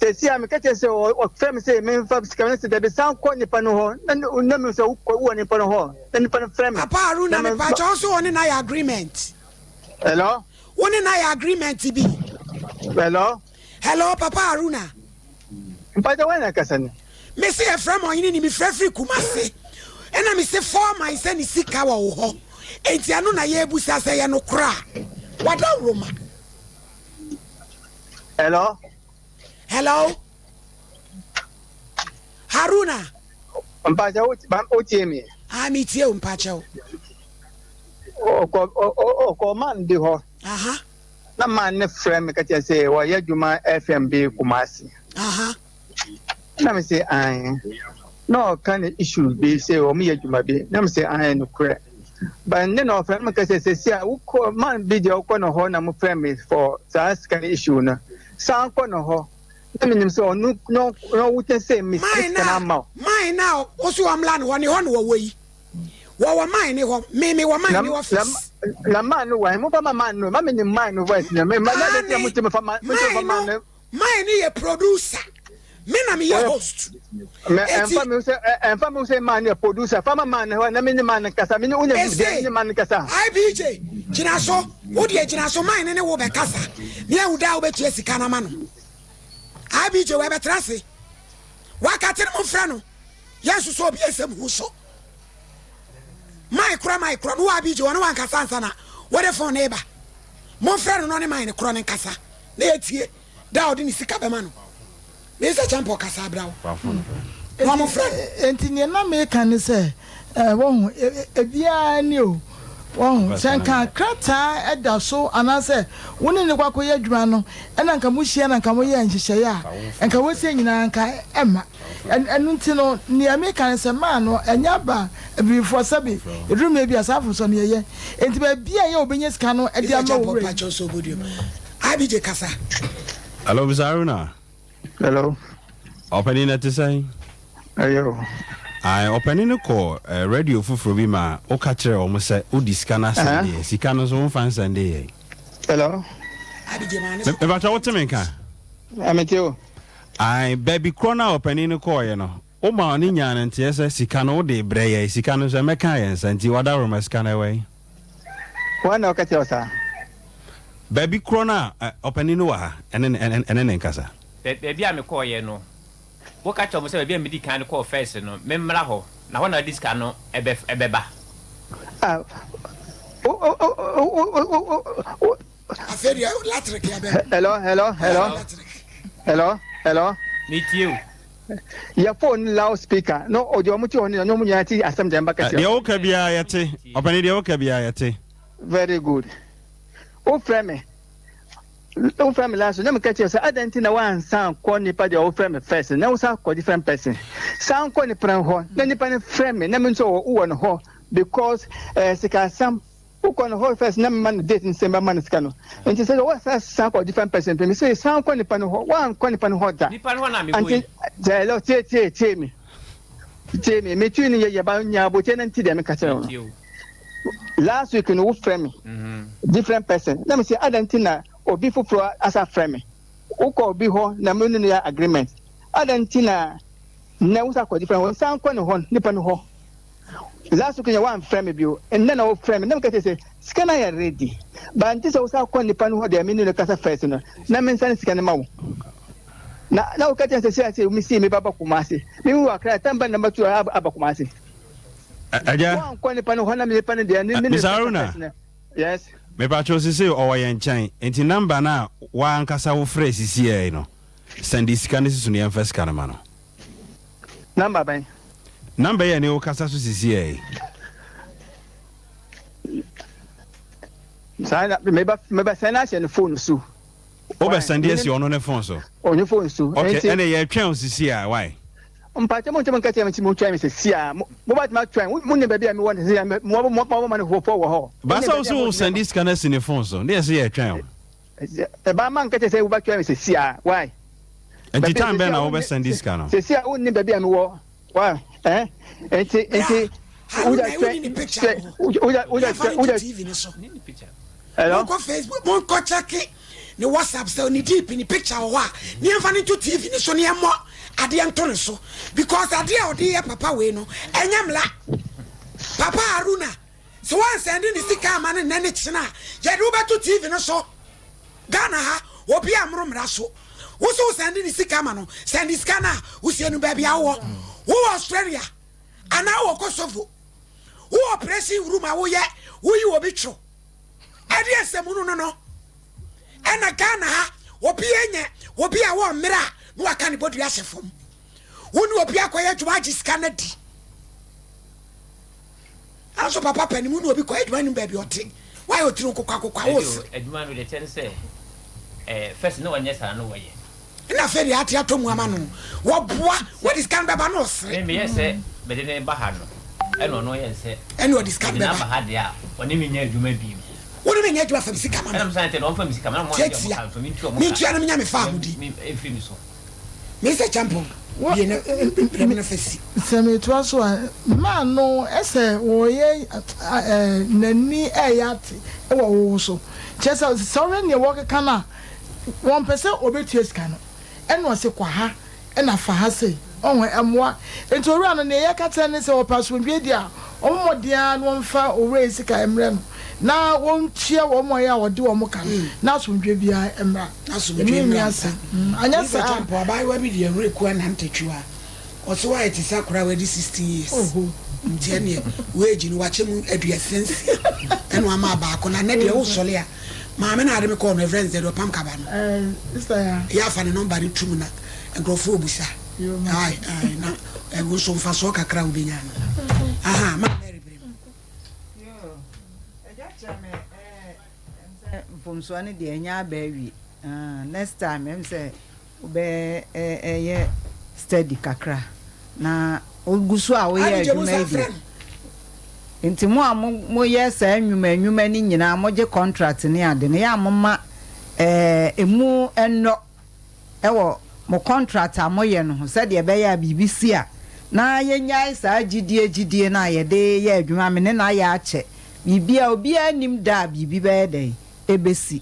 Sɛsi a meka kyerɛ sɛ ɔfrɛ me sɛ memfa sika no sɛ dabi san kɔ nipa no hɔ na na me sɛ wokɔ wɔ nipa no hɔ na nipa no frɛ me. Papa Haruna mepakyɛ wo so ɔne no ayɛ agreement. Hello. Wo ne no ayɛ agreement bi. Hello. Hello, Papa Haruna. Mpakyɛ wɔn na kasa ni. Me se yɛfrɛ ma ɔhene ni mefrɛ firi Kumase. Ɛna me se foreman sɛ ne sika wɔ wo hɔ. Enti ɛno na yɛrebusa sɛ yɛ nokorɛ a. Wada woroma. Hello. Hello. Haruna. Mpakyɛ wo tie me. Ah, me tie wo mpakyɛ wo. Ɔkɔ ɔkɔ man bi hɔ. Aha. Na man ne frɛ me ka kyerɛ sɛ wɔyɛ adwuma FM bi Kumasi. Aha. Na me sɛ an. Na ɔka ne issue bi sɛ wɔn yɛ adwuma bi. Na me sɛ an nokorɛ. But ne na ɔfrɛ me ka sɛ sɛsi a wokɔ man bi deɛ wokɔ ne hɔ na mo frɛ me for saa sika ne issue no. San kɔ ne hɔ. Na menim sɛ ɔno na ɔwotɛ sɛ me sika no ama wo. Mine na ɔso ɔmmla no hɔ ne hɔ na wɔwɔ yi. Wɔwɔ mine ne hɔ. Me me wɔ mine ne office. Na mine no wɔ he? Momfa ma mine no. Ma menim mine no voice no. Me ma na de mo ti mo fa ma mo ti fa mine no. Mine no yɛ producer. Me na me yɛ host. Me ɛnfa mi sɛ ɛnfa mi sɛ mine yɛ producer. Fa ma mine hɔ na me ne mine kasa. Me ne wo ne me ne mine kasa. IBJ gyina so. Wo deɛ gyina so mine ne wo bɛ kasa. Ne ahu da a wobɛtua sika no ama no. IBJ wɔ ɛbɛtra ase. Wakate no mo mfrɛ no. Yɛn nso so obi nsɛm hu so. Mae korɔ mae korɔ no wɔ IBJ wɔne wankasa ansa na wode phone ne ba. Mo mfrɛ no na ɔne mae ne korɔ ne nkasa na yɛtie da a ɔde ne sika bɛma no. Mesa Champɔ kasa abra wo. Na ɔmo frɛ no. Enti nea na meka ne sɛ, eh, wahu, ebiara ni o, wahu, sɛ nka krataa da so anaasɛ wo ne no kɔ akɔyɛ adwuma no, ɛna nka mohyia na nka moyɛ nhyehyɛeɛ a, nka wɔsie nyinaa nka ɛmma. Ɛno nti no, nea meka ne sɛ, maa no, ɛnyɛ aba abibifoɔ sɛbe, ɛduru mmerɛ bi a saa mfomsoɔ no yɛyɛ. Enti baabi a ɛyɛ a wɔbɛnya sika no de ama owura yi. IBJ kasa. Hello, Mr. Haruna. Hello. Ɔpanin na ɛte sɛn? Ɛyɛ o. Ae, ɔpanin no kɔ eh, radio foforɔ bi ma woka kyerɛ wɔn sɛ wodi sika no asɛnde yɛ. Sika no nso womfa nsɛnde yɛ. Hello. Mebatwa wote me nka? Mete o. Ae, baabi korɔ no a ɔpanin no kɔɔeɛ no, woma ɔne nyaa no nteɛ sɛ sika no wode brɛ yɛ, sika no nso ɛmɛka yɛn nsa nti wadaworoma sika no ɛwɔ he? Hwan na ɔka kyerɛ wo saa? Baabi korɔ no a ɔpanin no wɔ ha, ɛne ɛne ne nkasa. Baabi a mekɔeɛ no, woka kyerɛɛ wɔn sɛ baabi a medii kan kɔɔ first no, memmra hɔ, na hɔ na wɔde sika no bɛba. Ah, o o o o o o o. Afei deɛ latric yɛ bɛn. Hello, hello, hello. Hello, hello. Metie o. Yɛ phone loud speaker no ɔdi ɔmo ti hɔ ne ɔmo nyinaa ti asɛm deɛ mba kɛseɛ. Deɛ woka biara yɛte. Ɔpɛni deɛ woka biara yɛte. Very good. Wofrɛ me wofrɛ me last na meka kyerɛ sɛ adɛn nti na woansan kɔ nipa deɛ wofrɛ me first na wosan kɔ different person san kɔ nipa no hɔ na nipa no frɛ me na me nso wowɔ no hɔ because eh, sikasɛm Wokɔ no hɔ first na mema no date no sɛ mɛma no sika no. Nti sɛ wɔ san san kɔ different person pɛ me sɛ san kɔ nipa no hɔ wankɔ nipa no hɔ da. Nipa no hɔ na mekɔ yi. Anti hello tie tie tie me. Tie me me tui no yɛ yɛ ba nya abokyɛ na nti deɛ meka kyerɛ wo no. Last week no wo frɛ me different person na me sɛ adan nti na obi foforɔ asa frɛ me. Wokɔ obi hɔ na me ne no yɛ agreement. Adan nti na nnɛ wo sa kɔ different hɔ san kɔ ne hɔ nipa no hɔ. Last week yɛ wamfrɛ me bio, nnɛ na wofrɛ me na meka kyerɛ sɛ sika no ayɛ ready but nte sɛ wosan kɔ nipa no hɔ deɛ me ne no kasa first no na mensa ne sika no ma wo. Na na woka kyerɛ sɛ sɛ sɛ mesi me ba ba Kumasi me wɔ Accra tam ba na matu aba Kumasi. Agya. Wankɔ nipa no hɔ na me nipa no deɛ ne me ne Mr. Aruna. Yes. Mepakyɛw sese ɔwɔ yɛn nkyɛn nti number no a w'ankasa wofrɛ sisiɛɛ no sɛnde sika no si so na yɛmfa sika no ma no. Number bɛn? Number yi a ɛne wo kasa so sisiɛ yi. Saa na meba meba sɛn ahyɛ ne phone so. Wo bɛ sɛn de asi ɔno ne phone so. Ɔne phone so. Okay, ɛne yɛ twɛn o sisi a why? Mpakyɛ mo ntɛm nka kyerɛ me nti mo twɛn me sisi a mo ba tuma twɛn mo ne baabi a me wɔ ne sisi a mo mo mo ma ne fo wɔ hɔ. Baasa wo so wo sɛn de sika no asi ne phone so ne yɛ sɛ yɛ twɛn o. Ɛbaa ma nka kyerɛ sɛ wo ba twɛn me sisi a why? Nti time bɛn na wo bɛ sɛn de sika no? Sisi a wo ne baabi a me wɔ. Wa eh nti nti Haruna woni ne picture wɔ hɔ yɛfa no to TV ne so monkɔ Facebook monkɔ kyɛke ne WhatsApp sɛ ne DP ne picture wɔ hɔ a ne yɛmfa no nto TV ne so ne yɛmmɔ adeɛ nto ne so because adeɛ a ɔde yɛ papa wei no ɛnyɛ mmla papa Haruna sɛ wansɛnde ne sika ama no nnɛ ne kyena a yɛde wobɛto TV no so Ghana ha obi a mmoro mmara so. Wo so wo sɛnde ne sika ma no, sɛnde sika no a wosie no baabi a wowɔ. Wowɔ Australia anaa wowɔ Kosovo, wowɔ operation room a woyɛ woyi obi two. Ɛde nsɛmunu no no. Ɛna Ghana ha obi anya obi a wɔ mmerɛ a na waka ne bɔdua ahyɛ fam. Wo ne obi akɔyɛ adwuma agye sika no adi. Nanso papa pɛ ne mu ne obi kɔ adwuma nim baabi ɔte. Wayɛ otiri nkokwa kokwa wo se. Adwuma no deɛ kyɛ ne sɛ eh, first na wɔnyɛ saa no wɔyɛ. Ɛna afei deɛ ate atɔ mu ama no wɔboa wɔde sika no bɛba na ɔsere. Me meyɛ sɛ mede ne ba ha no ɛna ɔno yɛ sɛ. Ɛna ɔde sika no bɛba. Mede n'aba ha deɛ a ɔne me nyɛ adwuma bio. Wo ne me nyɛ adwuma fa me sika ma me. Ɛna me san tɛ na ɔmfa me sika ma na mo Tiatia. ɔmo ka nso mentua ɔmo ka. Mentua na menya me fa ahodi. Ɛmfiri me so. Mr. Champon, bie na brɛ me na fa si. Sɛ metoa so a, man no sɛ wɔyɛ n'ani ɛyɛ ate wɔ wo so. Kyerɛ sɛ, sɛ wohwɛ neɛ wɔkeka no a, wɔmpɛ sɛ ɔbɛtua sika no. Ɛna ɔse kɔ ha ɛna fa ha sei. Ɔho, ɛmmoa. Nti owura no, neɛ yɛka kyerɛ no ne sɛ ɔpɛ asomdwoeɛ deɛ a, ɔmmɔ mmɔden ara na ɔmfa owura yi sika mmrɛ no na wɔntua wɔn a ɛyɛ a ɔde wɔn ka no na asomdwoeɛ biara mmra. Na asomdwoeɛ Ɛno mmra nni mpa. ase. Anyɛ Mr. saa a. Champon, abaayewa bi deɛ werɛ ku anantatwiwa. Ɔse wayɛ te sɛ akwadaa a wadi 16 years. Oho. Nti ɛneɛ wo age no wakyɛ mu 66 ɛna wama baako na nɛ deɛ wosɔle a maame no a ade me kɔɔ no ɛfrɛ no sɛ deɛ ɔpam kaba no. Ɛɛ, sister ya. Yɛ afa ne nɔmba no tum na nkurɔfoɔ ɔbusa. Yo, mate. Ae, ae, na wo nso mfasoɔ kakra a wobɛnya no. Aha, ma Mary brɛ mu. Yo, agya kyerɛ me ɛɛ, ɛm sɛ mfomsoɔ no deɛ ɛnyɛ aba awie. Ah, next time ɛm sɛ wobɛ ɛyɛ steady kakra na wogu so a woyɛ Ade gye mo adwuma yi nsa frɛ deɛ. no. Nti mo a mo moyɛ saa nnwuma nnwuma no nyinaa mogye contract ne ade no yɛ a momma ɛɛ emu nnɔ wɔ mo contract a moyɛ no ho sɛdeɛ ɛbɛyɛ a biribi si a na yɛnnyae saa gyidie gyidie no a yɛde yɛ adwuma me ne no ayɛ akyɛ biribi a obiara nnim da a biribi bɛyɛ dɛn ɛbɛsi.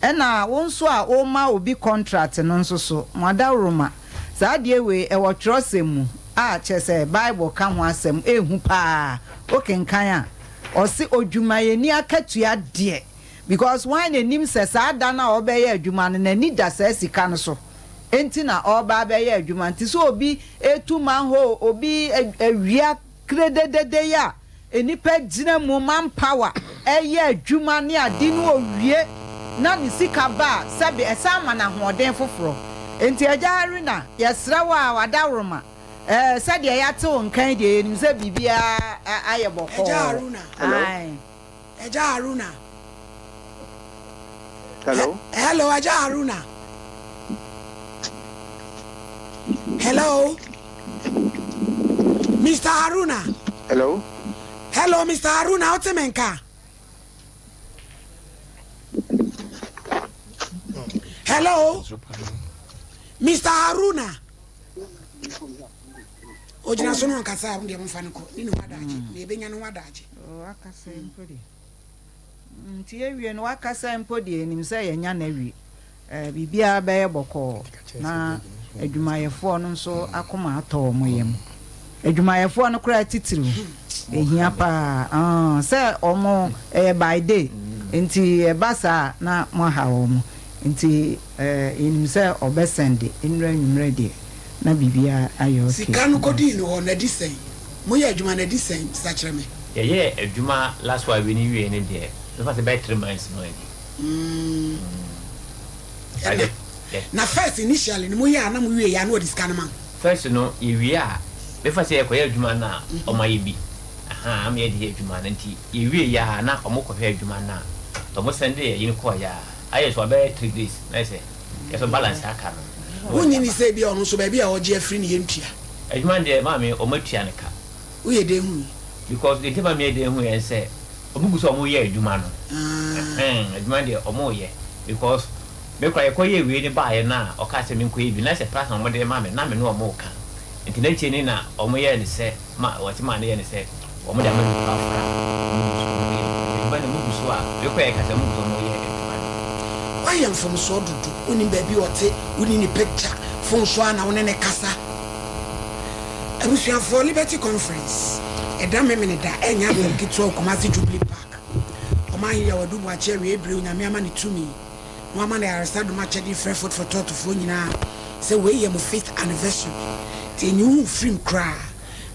Ɛna wo nso a woma obi contract no nso so, mo adaworoma, saa adeɛ wei ɛwɔ twerɛsɛm mu a kyerɛ sɛ Bible ka ho asɛm, ɛhu paa, wo kenkan a, ɔse odwumayɛni akatua deɛ, because hwan na ɛnim sɛ saa da no a ɔbɛyɛ adwuma no n'ani da saa sika no so nti na ɔreba abɛyɛ adwuma, nti sɛ obi retu manhole, obi awia Krededede yi a nnipa gyina mu manpower yɛ adwuma ne ade no owie na ne sika ba a sɛbe ɛsan ma no ahoɔden foforɔ. Enti Agya Haruna yɛsrɛ wo a w'adaworoma eh sɛdeɛ yɛate wo nka yi deɛ yɛnim sɛ biribiara ayɛ Agya bɔkɔɔ. Haruna. Ae. Agya Haruna. Hello. Hello, Agya Haruna. Hello. Mr. Haruna. Hello. Hello, Mr. Haruna, wote me nka? Hello. Mr. Haruna. Ogyina so no ɔnkasa a, deɛ momfa no kɔ. Ne ne ho adagye. Na ebenya ne ho adagye. Oh, akasa mpo deɛ. Nti yɛwie no wakasa mpo deɛ yɛnim sɛ yɛanya no awie. Biribiara bɛyɛ bɔkɔɔ na adwumayɛfoɔ no nso akoma atɔ wɔn yam. Adwumayɛfoɔ no koraa titiriw, ɛhia paa sɛ wɔn ɛyɛ by day nti ɛba saa a na moaha wɔn. Nti yɛnim sɛ ɔbɛsɛnde nnura anwummerɛ deɛ na biribiara ayɛ okay. Sika no kɔdii no hɔ no adi sɛn? Moyɛɛ adwuma no adi sɛn? Bisa kyerɛ me. Yɛyɛɛ adwuma last while wei no wieɛ no deɛ, mɛfa sɛ bɛyɛ 3 months no ani. Ɛna, na first initially no moyɛɛ a na mo wieɛ a na wɔde sika no ma mo? First no yɛwie a, mɛfa sɛ yɛkɔyɛ adwuma no a wɔn ayɛ bi, ahaa, ama yɛde yɛ adwuma no nti yɛwieɛ a na wɔn kɔhwɛ adwuma no a, nti wɔn sɛnde yɛn yere kɔeɛ a, ayɛ so abɛyɛ 3 days na ayɛ sɛ yɛso balance aka no na wɔde Wonnye aba. nni sɛ ebia ɔno nso baabi a ɔgye afiri no yɛntua? Adwuma no deɛ maame wɔn atua no ka. Woyɛ dɛn hui? Because deɛ nti ma meyɛ dɛn hui ɛne sɛ ɔmo gu so a ɔmo yɛ adwuma no ɛhɛn adwuma no deɛ ɔmo yɛ because me koraa yɛkɔ yɛɛ wei no baayɛ no a ɔkaa sɛ menkɔ yɛ bi na sɛ price na ɔmo de ma me na me ne ɔmo ka nti n'akyire no na ɔmo yɛɛ no sɛ ma wɔte maa no yɛ no sɛ ɔmo de ama nipa afra ɔmo gu so ɔmo yɛ adwuma no ɔmo gu so a wei koraa yɛka sɛ ɔmo gu so ɔmo yɛ adwuma no. Woayɛ mfomsoɔ dodo, wonim baabi a ɔte, wonni ne picture, phone so ara na wo ne no kasa. Abusuafoɔ, Liberty Conference, ɛda Memeneda, ɛnyɛ asɛm ketewa wɔ Kumasi Jubilee Park. Ɔmanhene Yaw Adu Boakye awiei bere Onyame ama no tumi na wama no ayaresa dom akyɛde frɛ Food for Thought foɔ nyinaa sɛ wei yɛ mo fifth anniversary nti nyi wo ho mfirim koraa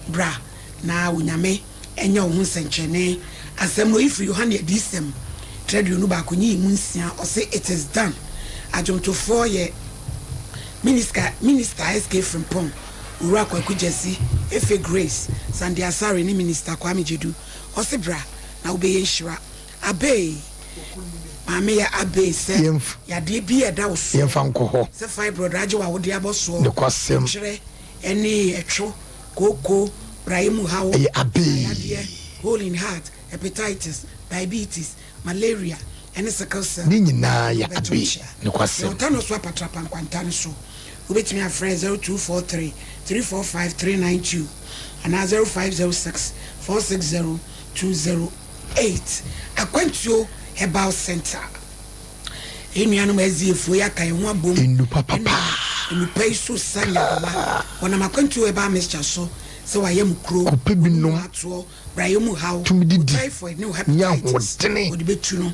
bra na Onyame nyɛ wo ho nsɛnkyerɛnne. Asɛm no oyi firi Yohane adiyisɛm tire 21 nyiyimu nsia ɔse it is done. Adwomtofoɔ yɛ Minister Minister SK Frimpong, Owura Kwaku Gyasi, Efe Grace, Sandy Asare ne Minister Kwame Gyedu. Ɔse bra na wobɛyɛ nhyira. Abee, maame yɛ abee sɛ Yɛmf yadeɛ bi a ɛda wo soɔ yɛmfa nkɔ hɔ. sɛ fibroid agye w'awodeɛ abɔ soɔ, Nokwasɛm. ɔkyerɛ ne ɛtwo, kooko, praeɛ mu haw, Ɛyɛ abee. yadeɛ, hole in heart, hepatitis, diabetes, malaria ne sickle cell Ne nyinaa yɛ bɛto abe. nkyea. Nokwasɛm. Deɛ ɔta no so apatrapa nkwanta no so. Wobɛtumi afrɛ 0243 345 392 anaa 0506 460 208. Akwantuo Herbal Centre. Yɛn nuanom SDA-foɔ yi aka yɛn ho abom Nnupa papa. na nnupa yi so sa nyarewa. Wɔnam akwantuo herbal mixture so sɛ wayɛ mu kuro, Kɔpɛ bi wɔnom nom. atoɔ, brayɛ mu haw, Tumi wo didi. typhoid ne wo Nya hepatitis ahoɔdene. wɔde bɛtu no.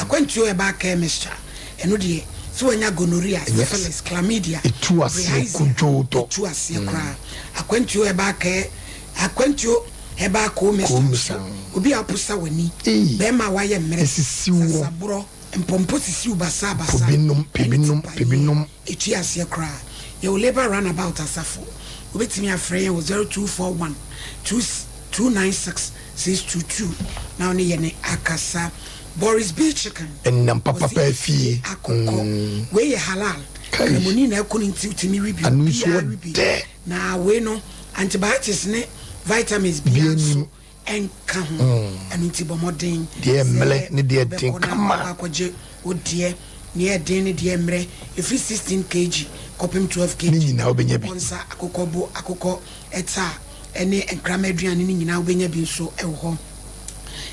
Akwantuo herbal care mixture, ɛno deɛ sɛ wanya gonorrhea, syphilis, chlamydia, Ɛtu aseɛ bilharzia, kodwoo tɔ. ɛtu aseɛ koraa. Akwantuo herbal care, akwantuo herbal co-mixture Co nso, mixture. obi a woposa w'ani, Ei. bɛrima a wayɛ mmerɛ, Ɛsisi woɔ. sasaborɔ, mpɔmpɔ sisi wo basabasa, Pɛ bi nom, pɛ bi ɛne nom, pɛ bi tipaeɛ, nom. ɛtu aseɛ koraa. Yɛwɔ Labour Runabout Asafo. Wobɛtumi afrɛ yɛn wɔ 0241 296 622 na wo ne yɛn akasa. Boris B Chicken. Ɛnam papa Ɔse paa fie. Akokɔ. Wei yɛ halal. Kai. Kramoni na ɛko no nti wotumi we bi. Ano nso Obiara we bi. ɔdɛ. Na wei no antibiotics ne vitamins biara Biara nso nnim. ɛnka ho. Ɛno nti bɔ mmɔden Deɛ sɛ mmerɛ ne deɛ den wobɛkɔ na kama. wakɔ akɔgye wo deɛ. Nea ɛden ne deɛ mmerɛ, ɛfiri 16 kg kɔpem 12 kg. Ne nyinaa wobɛnya bi. Akokɔ nsa, akokɔ bo, akokɔ ɛta ɛne nkrama aduane no nyinaa wobɛnya bi nso ɛwɔ hɔ.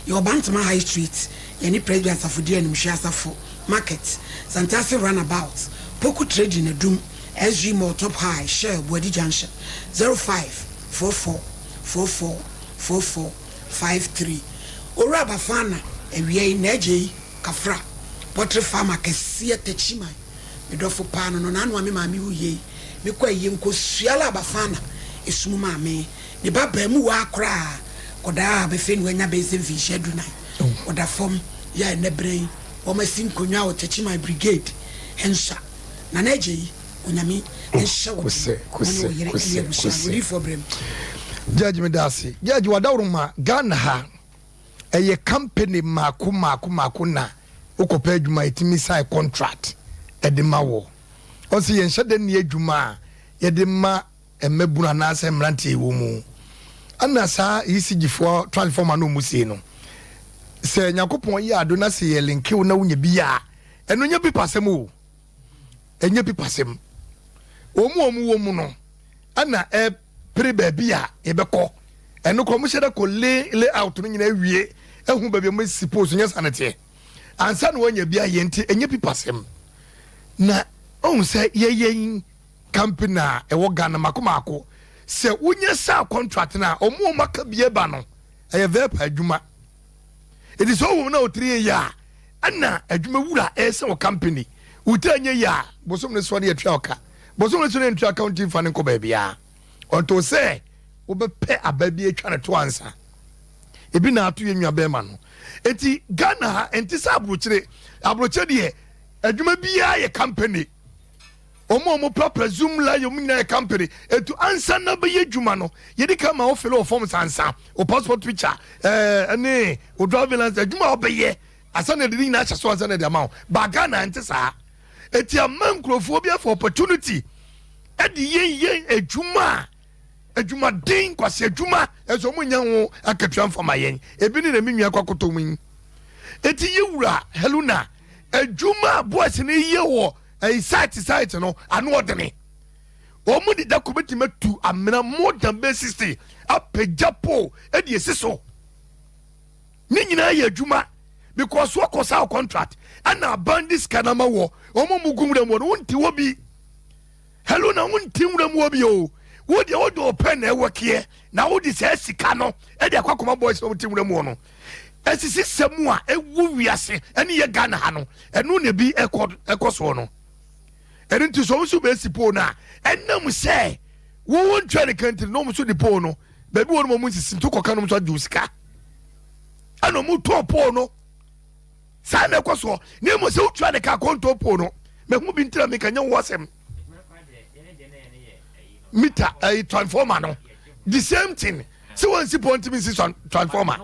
Yɛwɔ Bantama High Street, yɛne Presby Asafo di animhwɛ asafo market, Santase Runabout, Poku Trading Adum, SG Mall Top High, Shell, Buadi Junction, 0544 44 44 53. Owura Bafana awia yi, N'agya yi, Kafra, Poultry farmer kɛseɛ Techiman, me dɔfo paa no no, n'ano a me maame wuiɛ yi, me kɔ ayie nkosua la Bafana esum maa me, ne ba baamuwaa koraa, kɔdaa a bɛfei no wanya bɛyɛ sɛ mfinhyia dunan, ɔda fam, yɛ a ɛnɛ berɛ yi, wɔn asi nkonnwa wɔ Techiman Brigade nsa. Nana Agya yi, Onyame nhyɛ wo den, wo ne wo yere ne abusua no, odiyifoɔ berɛ mu. Judge meda ase. Judge wadaworo ma Ghana ha ɛyɛ company mako mako mako na wokɔpɛ adwuma yɛtumi sign contract ɛde ma wɔ. Ɔsɛ yɛnhyɛ da nni adwuma a yɛde ma mmabunu anaasɛ mmeranteɛ wɔ mu. Ɛna saa ECG foɔ transformer no ɔmu sie no, sɛ Nyankopɔn yɛ ado na sɛ yɛ linkew na wonya bi yɛ a, ɛno nyɛ pipasɛm o. Ɛnyɛ pipasɛm. Wɔn a wɔn wɔ mu no ɛna ɛpere baabi a yɛbɛkɔ. Ɛno kɔ wɔn hyɛ dɛ kɔ lay layout no nyinaa wie ehu baabi a wɔn asi post nyɛ saa na teɛ. Ansa na wɔanya bi ayɛ nti ɛnyɛ pipasɛm. Na ohun sɛ yɛyɛ company a ɛwɔ Ghana mako mako sɛ wonya saa contract no a wɔn a wɔn aka bi ba no ɛyɛ vɛpa adwuma. Eti sɛ ɔwɔ mu na otiri yɛ a ɛna adwuma wura ɛsɛ wɔ company wotiri anyɛ yɛ a bosom ne soɔ ne yɛtua ɔka bosom ne so ne yɛtua ɔka nti nfa ne nkɔ baabiara ɔnto sɛ wobɛpɛ aba bi atwa ne to ansa ebi na ato yɛ nua bɛrima no eti Ghana ha ɛnte sɛ aburokyire aburokyire deɛ adwuma biara yɛ company wɔn a wɔn prapra zoom la yɛ wɔn nyinaa yɛ company etu ansa na bɛyɛ adwuma no yɛde ka ma wɔfele wɔ fam sansa o passport picture ɛɛ ɛne o driving license adwuma a wɔbɛyɛ ansa na yɛde ne nyinaa ahyɛ so ansa na yɛde ama wo ba Ghana ɛnte saa eti ama nkurɔfoɔ bi afa opportunity ɛde yɛn yɛn adwuma a adwumaden nkwasi adwuma ɛsɛ wɔn nya ho akatua nfama yɛn ebi ne na mi nua kɔ akoto mu yi eti yɛwura Heluna adwuma a boys ne yɛ wɔ ɛyi site site no ano ɔdene wɔn de da ko bɛtumi atu amena more than bɛyɛ 60 apagya pole ɛde esi so ne nyinaa yɛ adwuma because wɔkɔ saa contract ɛna aban de sika na ma wɔ wɔn mu gu nwura mu wɔ no wɔn nti wɔ bi hello na wɔn nti nwura mu wɔ bi o wo deɛ wɔde ɔpɛ na ɛwɔ keɛ na wɔde sɛ sika no ɛde akɔ akɔma boys na wɔn ti nwura mu wɔ no esisi sɛm a ɛwɔ wiase ɛne yɛ Ghana ha no ɛno na ebi ɛkɔ ɛkɔ soɔ no ɛno nti sɛ wɔn nso bɛsi pole no a ɛnam sɛ wɔn ntua ne kɛntɛn na wɔn nso de pole no baabi wɔn wɔn nsisi nto kɔka no nso agye sika ɛna wɔn tɔn pole no saa na ɛkɔ soɔ na emu sɛ wotua ne ka kɔntɔn pole no mɛ ho bi ntira mi ka nyɛ wɔ asɛm meter ɛyi transformer no the same thing sɛ wɔn nsi pole ntumi nsi transformer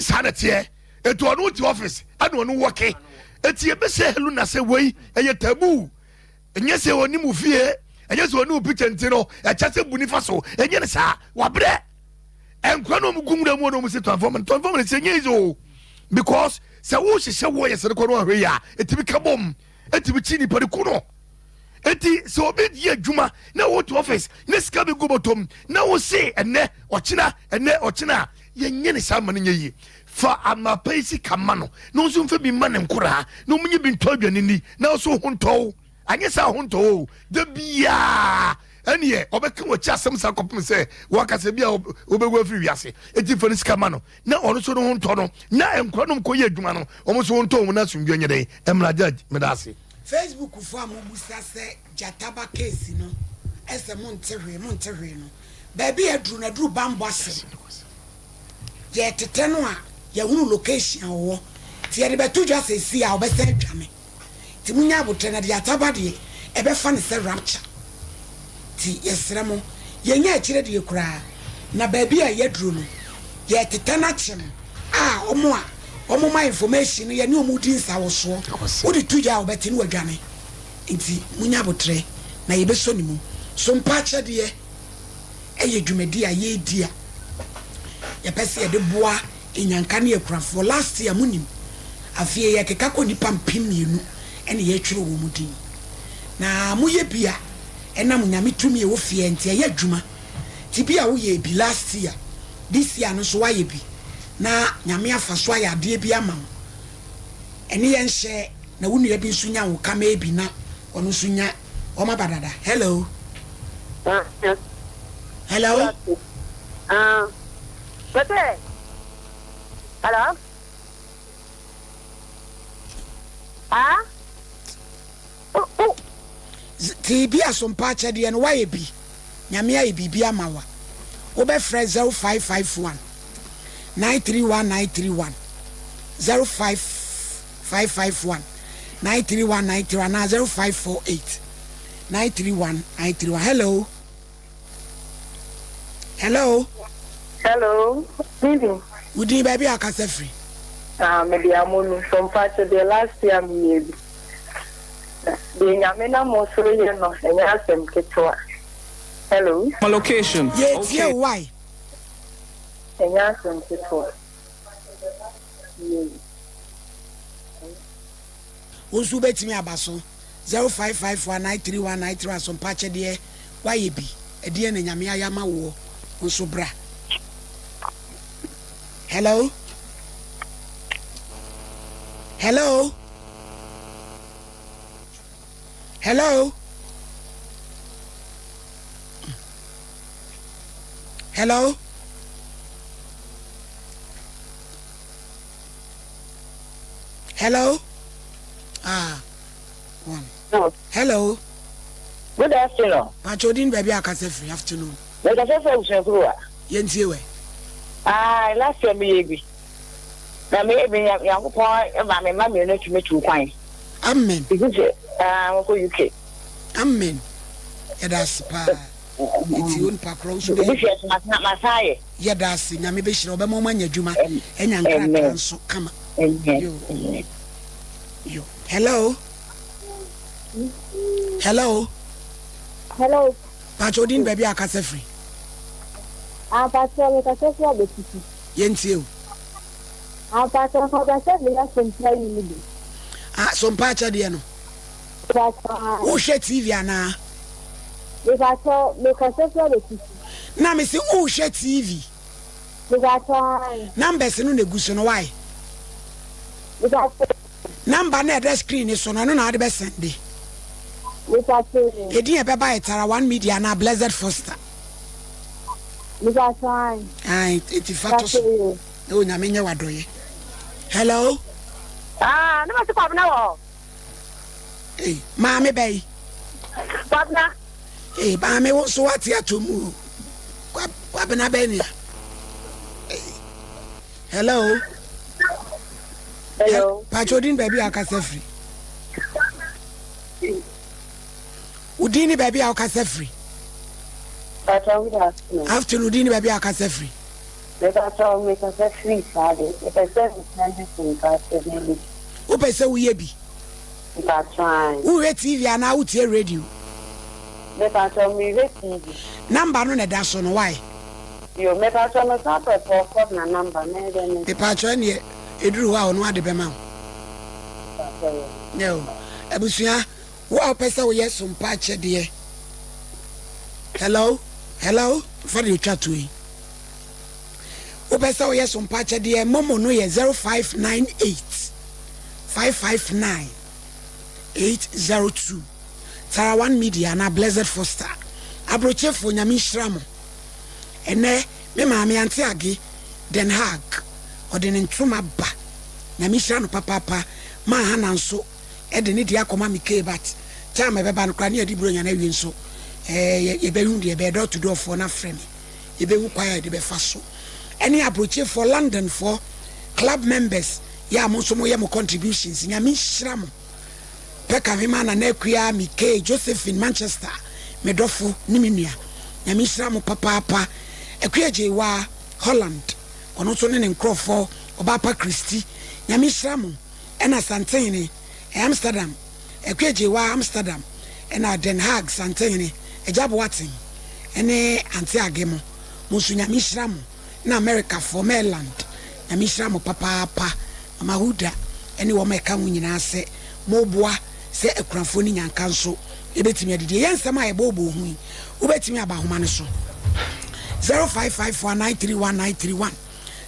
saa na teɛ etu ɔno ti office ɛna ɔno wɔke eti ebɛsɛ helu na sɛ wei ɛyɛ taboo ɛnyɛ sɛ ɔni mu fie ɛnyɛ sɛ ɔni mu picture nti no ɛkyɛ sɛ bu nifa so ɛnyɛ ne saa wabrɛ nkura na ɔmo gu nwura mu na ɔmo si transformer transformer sɛ ɛnyɛ easy o because sɛ wohyehyɛ wɔ yɛ sɛ kɔ no ahwɛ yi a etimi ka bom etimi kyi nipa de ku no. Enti sɛ obi yɛ adwuma na wote office na sika bi gu bɔtɔm na wo se ɛnɛ ɔkyena ɛnɛ ɔkyena a, yɛnyɛ ne saa ma no nyɛ yie. Fa amapa yi sika ma no na ɔnso mfa bi mma ne nkoraa na ɔmo nye bi ntɔ aduane nni na ɔso ho ntɔ wo. Anyɛ saa ho ntɔ wo o. Da biara ɛneɛ ɔbɛka w'akyi asɛm saa kɔpem sɛ wankasa bi a wobɛwu afiri wiase. Enti fa ne sika ma no na ɔno nso ne ho ntɔ no na nkora nom kɔyɛ adwuma no wɔn nso ntɔ wɔn na asomdwoeɛ nyɛ dɛn mmra. Judge, meda ase. Facebook fo a mobusa sɛ gyata ba case no ɛsɛ monte hwee monte hwee no baabi a aduru no aduru bambɔ asɛm yɛtetɛ no a yɛhunu location a ɔwɔ nti yɛde bɛto dwa seesei a ɔbɛsan adwane. Nti monya aboterɛ na deɛ ataba deɛ ɛbɛfa no sɛ rapture. Nti yɛsrɛ mo yɛnya akyire deɛ koraa na baabi a yɛaduru no yɛtetɛ no akye no a wɔn a wɔn ma information no yɛne wɔn redi nsawɔsoɔ wode to gya a wɔbɛte no wadwane nti monya aboterɛ na yɛbɛsɔ ne mu. So mpa akyɛdeɛ ɛyɛ dwumadi a yɛredi a yɛpɛ sɛ yɛde boa Nyanka ne akurafoɔ last year mo nim afei yɛkeka kɔ nipa 2000 ɛna yɛtwerɛ wɔn din na mo yɛ bi a ɛnam Nyame tumi ɛwɔ fie nti ɛyɛ adwuma nti bi a wo yɛ bi last year this year no nso wayɛ bi na Nyame afa so ayɛ adeɛ bi ama wo ɛne yɛn hyɛ na wo nua bi nso nya wo ka maybe na ɔno nso nya wɔn aba dada hello hello. Ah. Mese, hello? Ah? Oh, oh. Tee bi asompa akyɛdeɛ no woayɛ bi Nyame ayɛ biribi ama wo a wobɛfrɛ 0551 931 931 05551 931 931 anaa 0548 931 931 hello Hello. Hello, Bibi. Wo din baabi a akasa firi? Ah, me de Amonu. So mpakyɛ deɛ last year me yɛ bi. Deɛ Nyame nam wo so yɛ no, ɛnyɛ asɛm ketewa. Hello. My location. Yɛ tie wo why? Ɛnyɛ asɛm ketewa. Yɛ. Wo nso wobɛtumi aba so. 0554 931 931 so mpakyɛ deɛ woayɛ bi ɛdeɛn na Nyame ayɛ ama woɔ wo nso bra Hello Hello Hello Hello Hello Ah one. Hello. Good afternoon. Pacho din baabi a kasa firi afternoon. Mekasa firi Abusuakuruwa. Yɛntie wɛ. Ah, last year meyɛ bi. Na meyɛ bi Nyankopɔn ma me mma mmienu tumi tuu kwan. Amen. Ebi sɛ ah wɔkɔ UK. Amen. Yɛda ase paa. Eti onipa korɔ nso bɛyɛ. Ebi sɛ masan ayɛ. Yɛda ase Nyame bɛhyira ɔbɛma ɔma anya adwuma anya nkrataa nso kama. Amen. Yo. Yo. Hello. Hello. Hello. Pacho odin baabi a akasa firi. Ah, Pacho me kasa firi Abetiti. Yɛntie o. Ah, Pacho mpa sɛ meyɛ sompa yi ni bi. Ah, sompa akyɛdeɛ no. Pacho. Ah. Wohwɛ TV anaa? Me Pacho me kasa firi Abetiti. Na me se wohwɛ TV. Mepakyɛw ae. Numbers no na egu so no why? Mepakyɛw. Number no a ɛda screen no so no ɛno na wode bɛ sɛnde. Mepakyɛw. Edin a ɛbɛba yɛ Tara One Media anaa Blessed Foster. Mepakyɛw ae. Ae eti fa to so. Na Onyame nyɛ w'adɔyɛ. Hello. Ah, ne ma se Kwabena wɔ hɔ. Ei, maame bɛyi. Kwabena. Ei, maame wo nso wate ato mu o. Kwabena bɛn nea. Ei. Hello. Hello. Pacho din baabi a wokasa firi. Wo din ne baabi a wokasa firi. Pacho good afternoon. Afternoon din ne baabi a wokasa firi. Mepakyɛw mekasa firi saa de mepɛ sɛ mesɛnde sompa akyɛdeɛ bi. Wopɛ sɛ woyɛ bi? Mepakyɛw ae. Wohwɛ TV anaa wotie radio? Mepakyɛw mehwɛ TV. Number no na ɛda so no why? Yo mepakyɛw mesan pɛ Paul Kobna number mɛyɛ dɛn menya. Mepakyɛw ɛneɛ ɛduru hɔ a ɔno ade bɛma wo. Mepakyɛw yo. Yo abusua. Wo a wopɛ sɛ woyɛ sompa akyɛdeɛ. Hello, hello, fa deɛ otwa to yi. Wopɛ sɛ woyɛ sompa akyɛdeɛ, momo no yɛ 0598 559 802. Tara One Media anaa Blessed Foster. Abrokyefoɔ, Nyame nhyira mo. Ɛnɛ, me maame Ante Age, Den Haag, ɔde ne ntoma ba. Nyame nhyira no papaapa. Maa Hannah nso de ne deɛ akɔma me Kay but time a ɛbɛba no koraa ne yɛde Buronya no awie nso eh, yɛbɛhu deɛ ɛbɛyɛ. Door to door foɔ no afrɛ me, yɛbɛhu kwan a yɛde bɛfa so. Ɛne abrokyefoɔ, Londonfoɔ, club members, yɛ a mo nso moyɛ mo contributions, Nyame nhyira mo. Pɛka Hwema, Nana Akua, Mikay, Josephine, Manchester, me dɔfo ne me nua. Nyame nhyira mo papaapa. Akua Gyeiwaa, Holland, ɔno nso ne ne nkorɔfoɔ, Ɔbaapa Christy, Nyame nhyira mo. Ɛna Santehene, Amsterdam, Akua Gyeiwaa, Amsterdam, ɛna Den Haag, Santehene, Agya Boateng, ɛne Ante Age mo, mo nso Nyame nhyira mo. Ɛna Americafoɔ, Maryland, Nyame nhyira mo papaapa. Mama Huda ne wɔn a ɛka ho nyinaa sɛ moboa sɛ akunafoɔ ne nyanka nso bɛtumi adidi. Ɛyɛ nsɛm a yɛbɔɔbɔɔ ho yi, wobɛtumi aba ahoma no so 0554 931 931,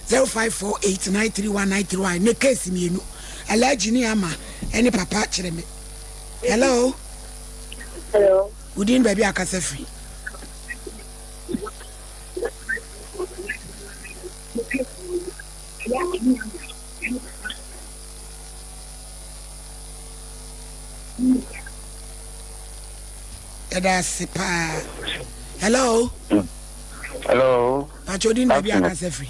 0548 931 931. Ne case mmienu, Alhaji ne Ama ne papa kyerɛ me. Hello. Hello. Wodin baabi akasa firi? Yɛda ase paa. Hello. Hello. Pacho din baabi akasa firi.